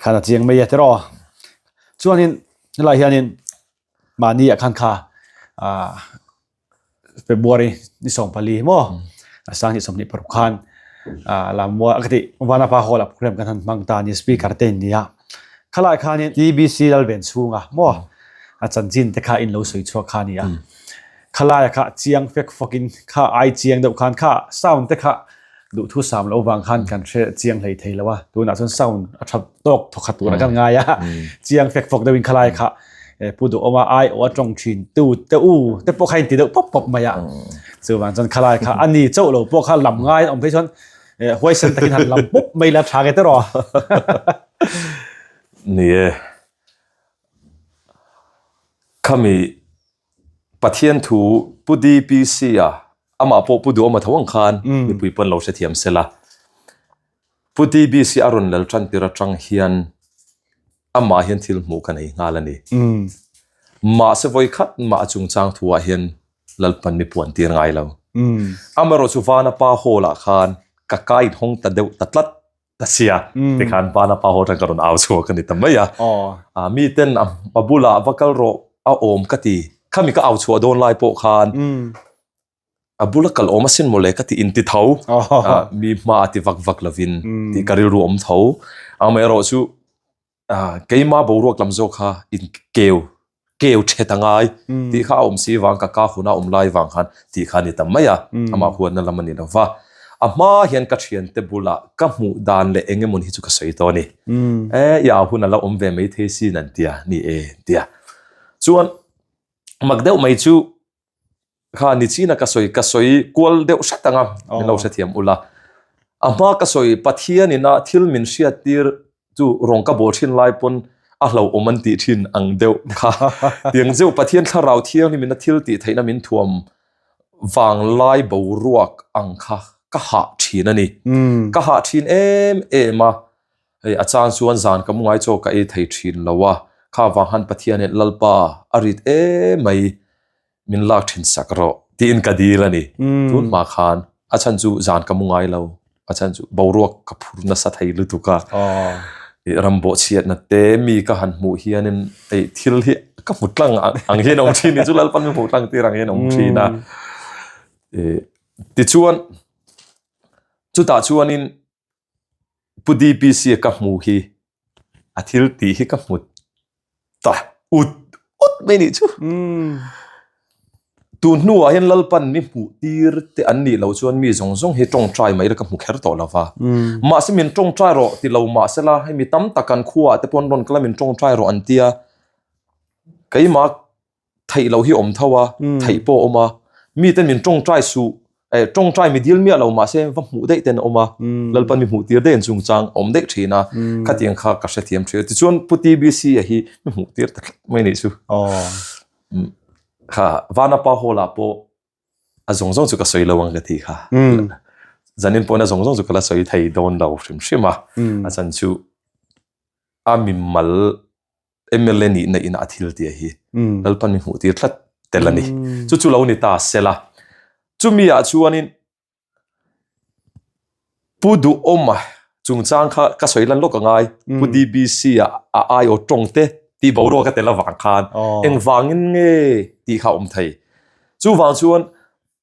Speaker 2: khan a chiang mai e tiraw. Chuanin helai hianin mahni ah khan kha February ni 14 maw a 2026 khan Lamua ka ti Vanapa Hall ah program kan han hmang ta a ni speaker te in nia. Khalai khanin TBC Lalven chhunga maw a chanchin te kha in lo sawi chhuak kha a ni a. Khalaia kha chiang fek fawkin kha ai chiang deuh khan kha sound te kha duhthu sam loh vang khan kan hre chiang hlei thei lo a. Tunah chuan sound a tha tawk thawkhat tura kan ngai a. Chiang fek fawk deuhin khalai kha Pu Duhawma ai aw a tawng thin tu te u te pawh kha in ti deuh pawp pawp mai a. Chuvang chuan khalai kha a ni chauh lo pawh kha lam ngai an awm phei chuan huaisen takin han lam pawp mai la tha nge te rawh.
Speaker 1: Ni e. Khami Pathian thu Pu DPC a amah pawh Pu Duhawma tho ang khan mipui pawn lo hrethiam se la. Pu DBC a rawn lal tan tir atang hian amah hian thil hmuh ka nei nghal a ni. Mahse vawi khat mah a chungchang thuah hian Lalpan mi puan tir ngai lo. Amaherawh chu Vana pa hall ah khan ka kai inhawng ta deuh ta tlat ta sia. Tikhan Vana pa hall atang ka rawn au chhuak a ni ta mai a. Miten a bulah va kal rawh a awm ka ti. Khami ka au chhuah dawn lai pawh khan a bula kal awm asin mawle ka ti inti tho. Mi hma a ti vak vak lovin tih ka rilru awm tho. Amaherawh chu Keima boruak lam zawk kha in keu keu thet a ngai tih kha a awm si vang ka ka huna awm lai vang khan tih kha a ni ta mai a, amah huatna lam a ni lo va. A hma hian ka thiante bulah ka hmuh dan leh eng emawni hi chu ka sawi tawh a ni. E, i au hun a la awm ve maithei sin an tia, ni e, tia. Chuan mak deuh mai chu Kha nichina ka sawi ka sawi kual deuh hret ang a, min lo hrethiam ula. A hma ka sawi Pathian ina thil min hriat tir chu rawng ka bawl thin lai pawn a hlauhawm an tih thin ang deuh kha. Tiang zeuh Pathian thlarau thianghlim ina thil tih theihna min thuam vang lai boruak ang kha ka hah thin a ni. Ka hah thin em em a, hei a chang chuan zan ka mu ngai chaw ka ei thei thin lo a, kha vang han Pathian hian Lalpa a rit em mai. min lak thin sak rawh tiin ka dil a ni. Tun hma khan a chhan chu zan ka mu ngai lo, a chhan chu boruak ka phur nasa thei lutuk a. Ram bawhchhiatna te mi ka han hmuh hianin hei thil hi ka hmu tlang ang hian a awm thin ni chu Lalpan min hmuh tlang tir ang hian a awm thin a. Tichuan chutah chuanin Pu DPC a ka hmu hi a thil tih hi ka hmu ta ut ut mai nih chu. Tun hnuah hian Lalpan mi hmuh tir te an nih loh chuan mi zawng zawng hi tawngtai mai la ka hmu kher tawh lo va. Mahse min tawngtai rawh ti lo mahse la hei mi tam tak kan khuaah te pawh an rawn kal a min tawngtai rawh an tia. Keimah theih loh hi awm tho a, theih pawh a awm a, mite min tawngtai suh, eh tawngtai mi dil miah lo mahse va hmuh daih ten a awm a, Lalpan mi hmuh tir daih an chungchang a awm daih thin a, khatiang kha ka hrethiam thin a, tichuan Pu TBC a hi mi hmuh tir ta tlat mai nih chu. Kha Vanapa Hall ah pawh a zawng zawng chu ka sawi lo ang ka ti kha. Zanin pawhin a zawng zawng chu ka la sawi thei dawn lo hrim hrim a, a chan chu a mimal MLA nihna ina a thil tia hi Lalpan mi hmuh tir tlat tel a ni. Chu chu lo ni ta sela. Chumi ah chuanin Pu Duhawma chungchang kha ka sawi lan lawk a ngai. Pu DBC ah a aiawh tawng te tih boruak a tel avang khan engvangin nge tih kha a awm thei. Chuvang chuan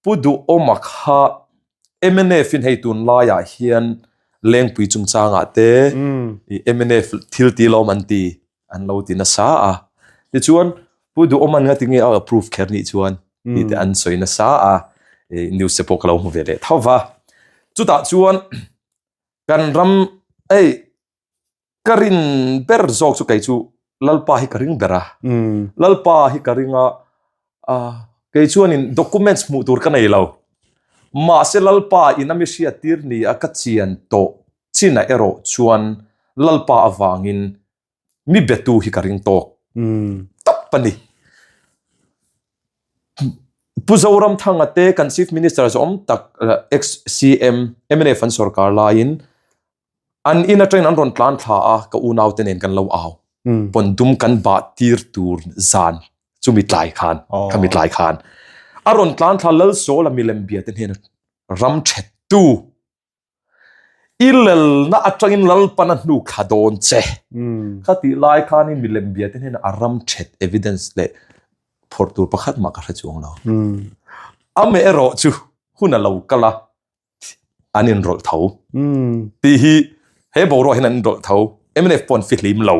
Speaker 1: Pu Duhawma kha mnf in hei tunlaiah hian Lengpui chungchangah te mnf thil ti lawm an ti an lo ti nasa a. Tichuan Pu Duhawma'n nga tinge a approve kher nih chuan tih te an sawi nasa a, news te pawh ka lo hmu ve leh tho va. Chutah chuan kan ram hei Ka rin ber zawk chu kei chu Lalpa hi ka ring ber a. Lalpa hi ka ring a, kei chuanin documents hmuh tur ka nei lo. Mahse Lalpa in a mi hriattir ni a ka chian tawh chinah erawh chuan Lalpa avangin mi betu hi ka ring tawk tawp a ni. Pu Zoramthanga te kan Chief Minister zawm tak ex-CM mnf an sorkar laiin An in atangin an rawn tlan thla a, ka unaute nen kan lo au. Pawn dum kan bah tir tur zan chumi tlai khan, khami tlai khan. A rawn tlan thla Lalsawla milem bia te hnena ram thet tu. I lelna atangin Lalpan a hnuk thla dawn che. Kha tih lai khanin milem bia te hnena a ram thet evidence leh phawrh tur pakhat mah ka hre chuang lo. Amaherawh chu hun a lo kal a, an inrawlh tho tih hi he boruak hian an inrawlh tho. Mnf pawh an fihlim lo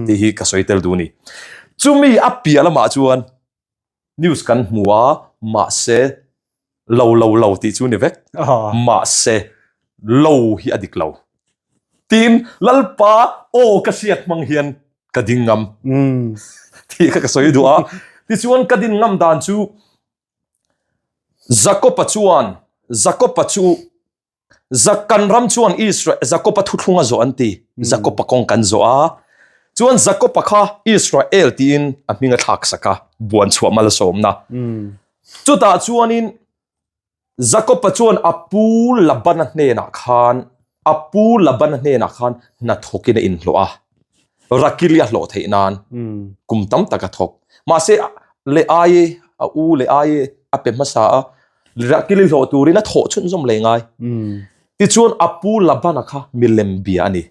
Speaker 1: tih hi ka sawi tel duh a ni. Chumi a piah lamah chuan news kan hmu a, mahse lo lo lo tih chu ni vek, mahse lo hi a dik lo. Tin, Lalpa aw ka hriat hmang hian ka ding ngam tih kha ka sawi duh a. Tichuan ka din ngam dan chu Jakob-a chuan Jakob-a chu Zak kan ram chuan Israel Jakob-a thuthlung a zawh an ti. Jakob-a kawng kan zawh a. Chuan Jakob-a kha Israel tiin a hming a thlak sak a, buan chhuah malsawmna. Chutah chuanin Jakob-a chuan a pu Labana hnenah khan a pu Labana hnenah khan hnathawkin a inhlawh a. Rakili a hlawh theih nan kum tam tak a thawk. Mahse leh ai a u leh ai a pe hmasa a, Rakili hlawh turin a thawh chhunzawm leh ngai. Tichuan a pu Labana kha milem bia a ni.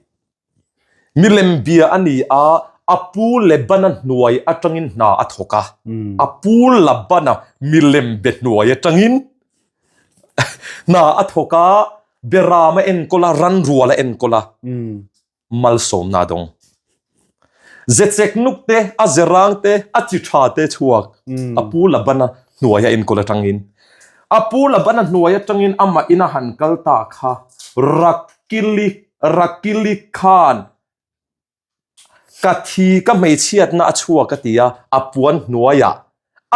Speaker 1: Milem bia a ni a, a pu Lebana hnuai atangin hna a thawk a. A pu Labana milem be hnuai atangin hna a thawk a, Beram a enkawl a, ranrual a enkawl a. Malsawmna dawng. Zechek nuk te, a zerang te, a chi tha te chhuak a pu Labana hnuai a enkawl atangin. A pu Labana hnuai atangin amah ina han kal ta kha Rakili, Rakili khan ka thi ka hmeichhiatna a chhuak a ti a, a puan hnuaiah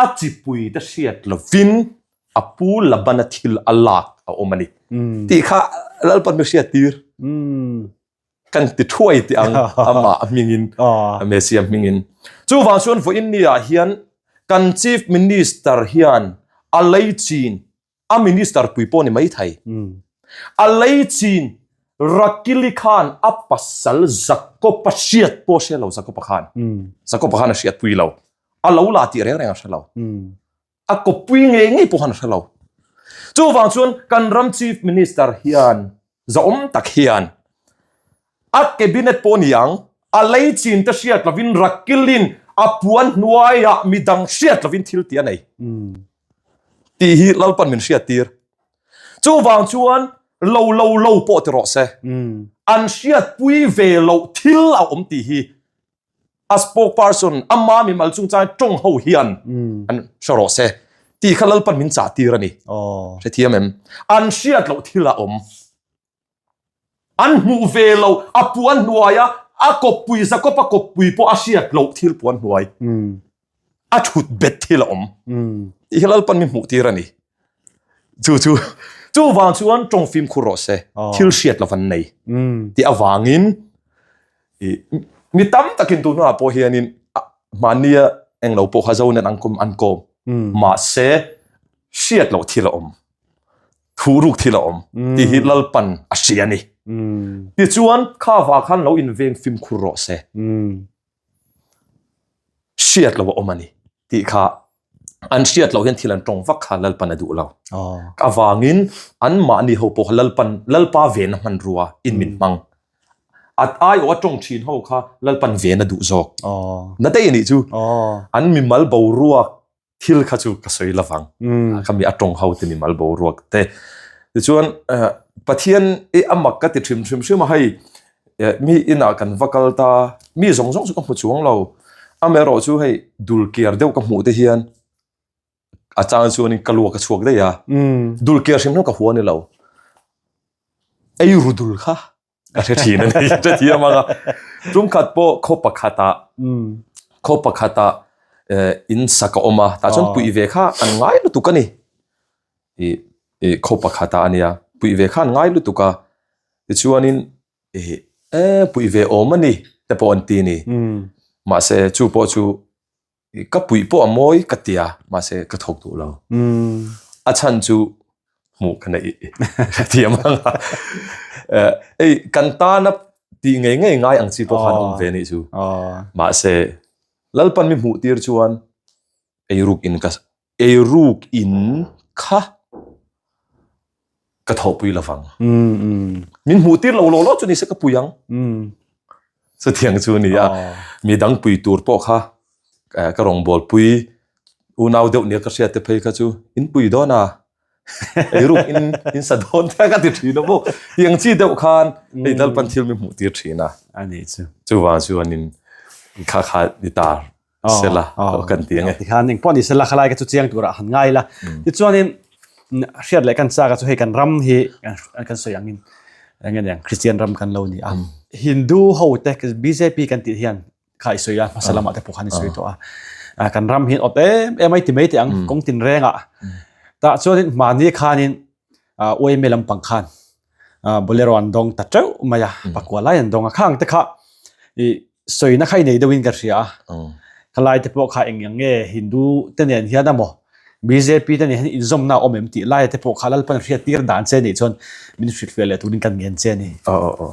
Speaker 1: a chipui te hriat lovin a pu Labana thil a lak a awm a ni tih kha Lalpan mi hriat tir kan ti thuai tih ang amah hmingin Messia hmingin chuvang chuan vawiin ni ah hian kan Chief Minister hian a lei chin a minister pui pawh ni mai thei a lei chin Rakili khan a pasal Jakob-a hriat pawh hre lo Jakob-a khan Jakob-a khan a hriat pui lo a lo la tih reng reng a hre lo. A kawppui ngei ngei pawh khan a hre lo. Chuvang chuan kan ram Chief Minister hian zahawm tak hian a cabinet pawh ni ang, a lei chin te hriat lovin rakilin a puan hnuaiah midang hriat lovin thil tih a nei tih hi Lalpan min hriat tir. Chuvang chuan lo lo lo pawh ti rawh se, an hriatpui ve loh thil a awm tih hi a spokesperson ama mimal chungchang tawng ho hian an hre rawh se tih kha Lalpan min chah tir a ni. Hrethiam em? An hriat loh thil a awm. An hmuh ve loh a puan hnuaia a kawppui Jakob a kawppui pawh a hriat loh thil puan hnuai. A thut bet thil a awm. Tih hi Lalpan min hmuh tir a ni. Chu chu chuvang chuan tawng fimkhur rawh se thil hriat lo an nei tih avangin mi tam takin tun hunah pawh hianin mahnia englo pawh kha zo nen an kawm an kawm mahse hriat loh thil a awm thu ruk thil a awm tih hi Lalpan a hria a ni. Tichuan kha vah khan lo inveng fimkhur rawh se. Hriat loh a awm a ni tih kha an hriat loh hian thil an tawng vak kha Lalpan a duh lo. Avangin an mahni ho pawh kha Lalpan Lalpa vena hmanrua in min hmang. A aiawh a tawng thin ho kha Lalpan vena duh zawk. Na daih a nih chu. An mimal boruak thil kha chu ka sawi lovang kha mi a tawng ho te mimal boruak te tichuan Pathian i a mak ka ti hrim hrim hrim a hei mi inah kan va kal ta mi zawng zawng chu ka hmu chuang lo amaherawh chu hei dul kiar deuh ka hmuh te hian a chang chuanin ka luak a chhuak daih a dul kiar hrim hrim ka hua ni lo ei ru dul kha Ka hre thin a ni, hre thiam ang a. Tum khat pawh khaw pakhatah, khaw pakhatah in sak a awm a, tah chuan puih ve kha an ngai lutuk a ni. Ih ih khaw pakhatah a nia, puih ve kha an ngai lutuk a, tichuanin ih e puih ve awm a ni te pawh an ti a ni. Mahse chu pawh chu Ka puih pawh a mawi ka ti a, mahse ka thawk duh lo. A chhan chu hmuh ka neih thiam ang a. Ei, kan tana tih ngei ngei ngai ang chi pawh khan a awm ve anih chu. Mahse, Lalpan mi hmuh tir chuan eiruk in ka eiruk in kha ka thawhpui lovang. Min hmuh tir lo law law chu nise ka pui ang. Chutiang chu a ni a, mi dang pui tur pawh kha ka rawngbawlpui unau deuh nia ka hriat te phei kha chu in pui dawn a. Eiruk in in sa dawn te ka ti thin a maw. Tiang chi deuh khan hei Lalpan thil min hmuh tir thin a.
Speaker 2: A nih chu.
Speaker 1: Chuvang chuanin kha kha ni ta sela kan ti ang e.
Speaker 2: Tikhan engpawh ni sela khalai ka chu chiang turah han ngai la. Tichuanin hriat leh kan chak a chu hei kan ram hi kan sawi angin eng nge niang Christian ram kan lo ni a. Hindu ho te bjp kan tih hian kha i sawi a hmasa lamah te pawh khan i sawi tawh a. Kan ram hi awt em em a i ti mai teh ang kawng tin rengah. Tah chuanin mahni khanin uaime lampang khan Bolero an dawng ta teuh mai a, pakua lai an dawng a, khang te kha i sawina kha i nei deuhin ka hria a, khalai te pawh kha eng ang nge Hindu te nen hian emaw bjp te nen hian inzawmna a awm em tih laia te pawh kha Lalpan hriat tir dan che nih chuan min hrilhfiah leh turin kan ngen che a ni.
Speaker 1: Aw aw aw.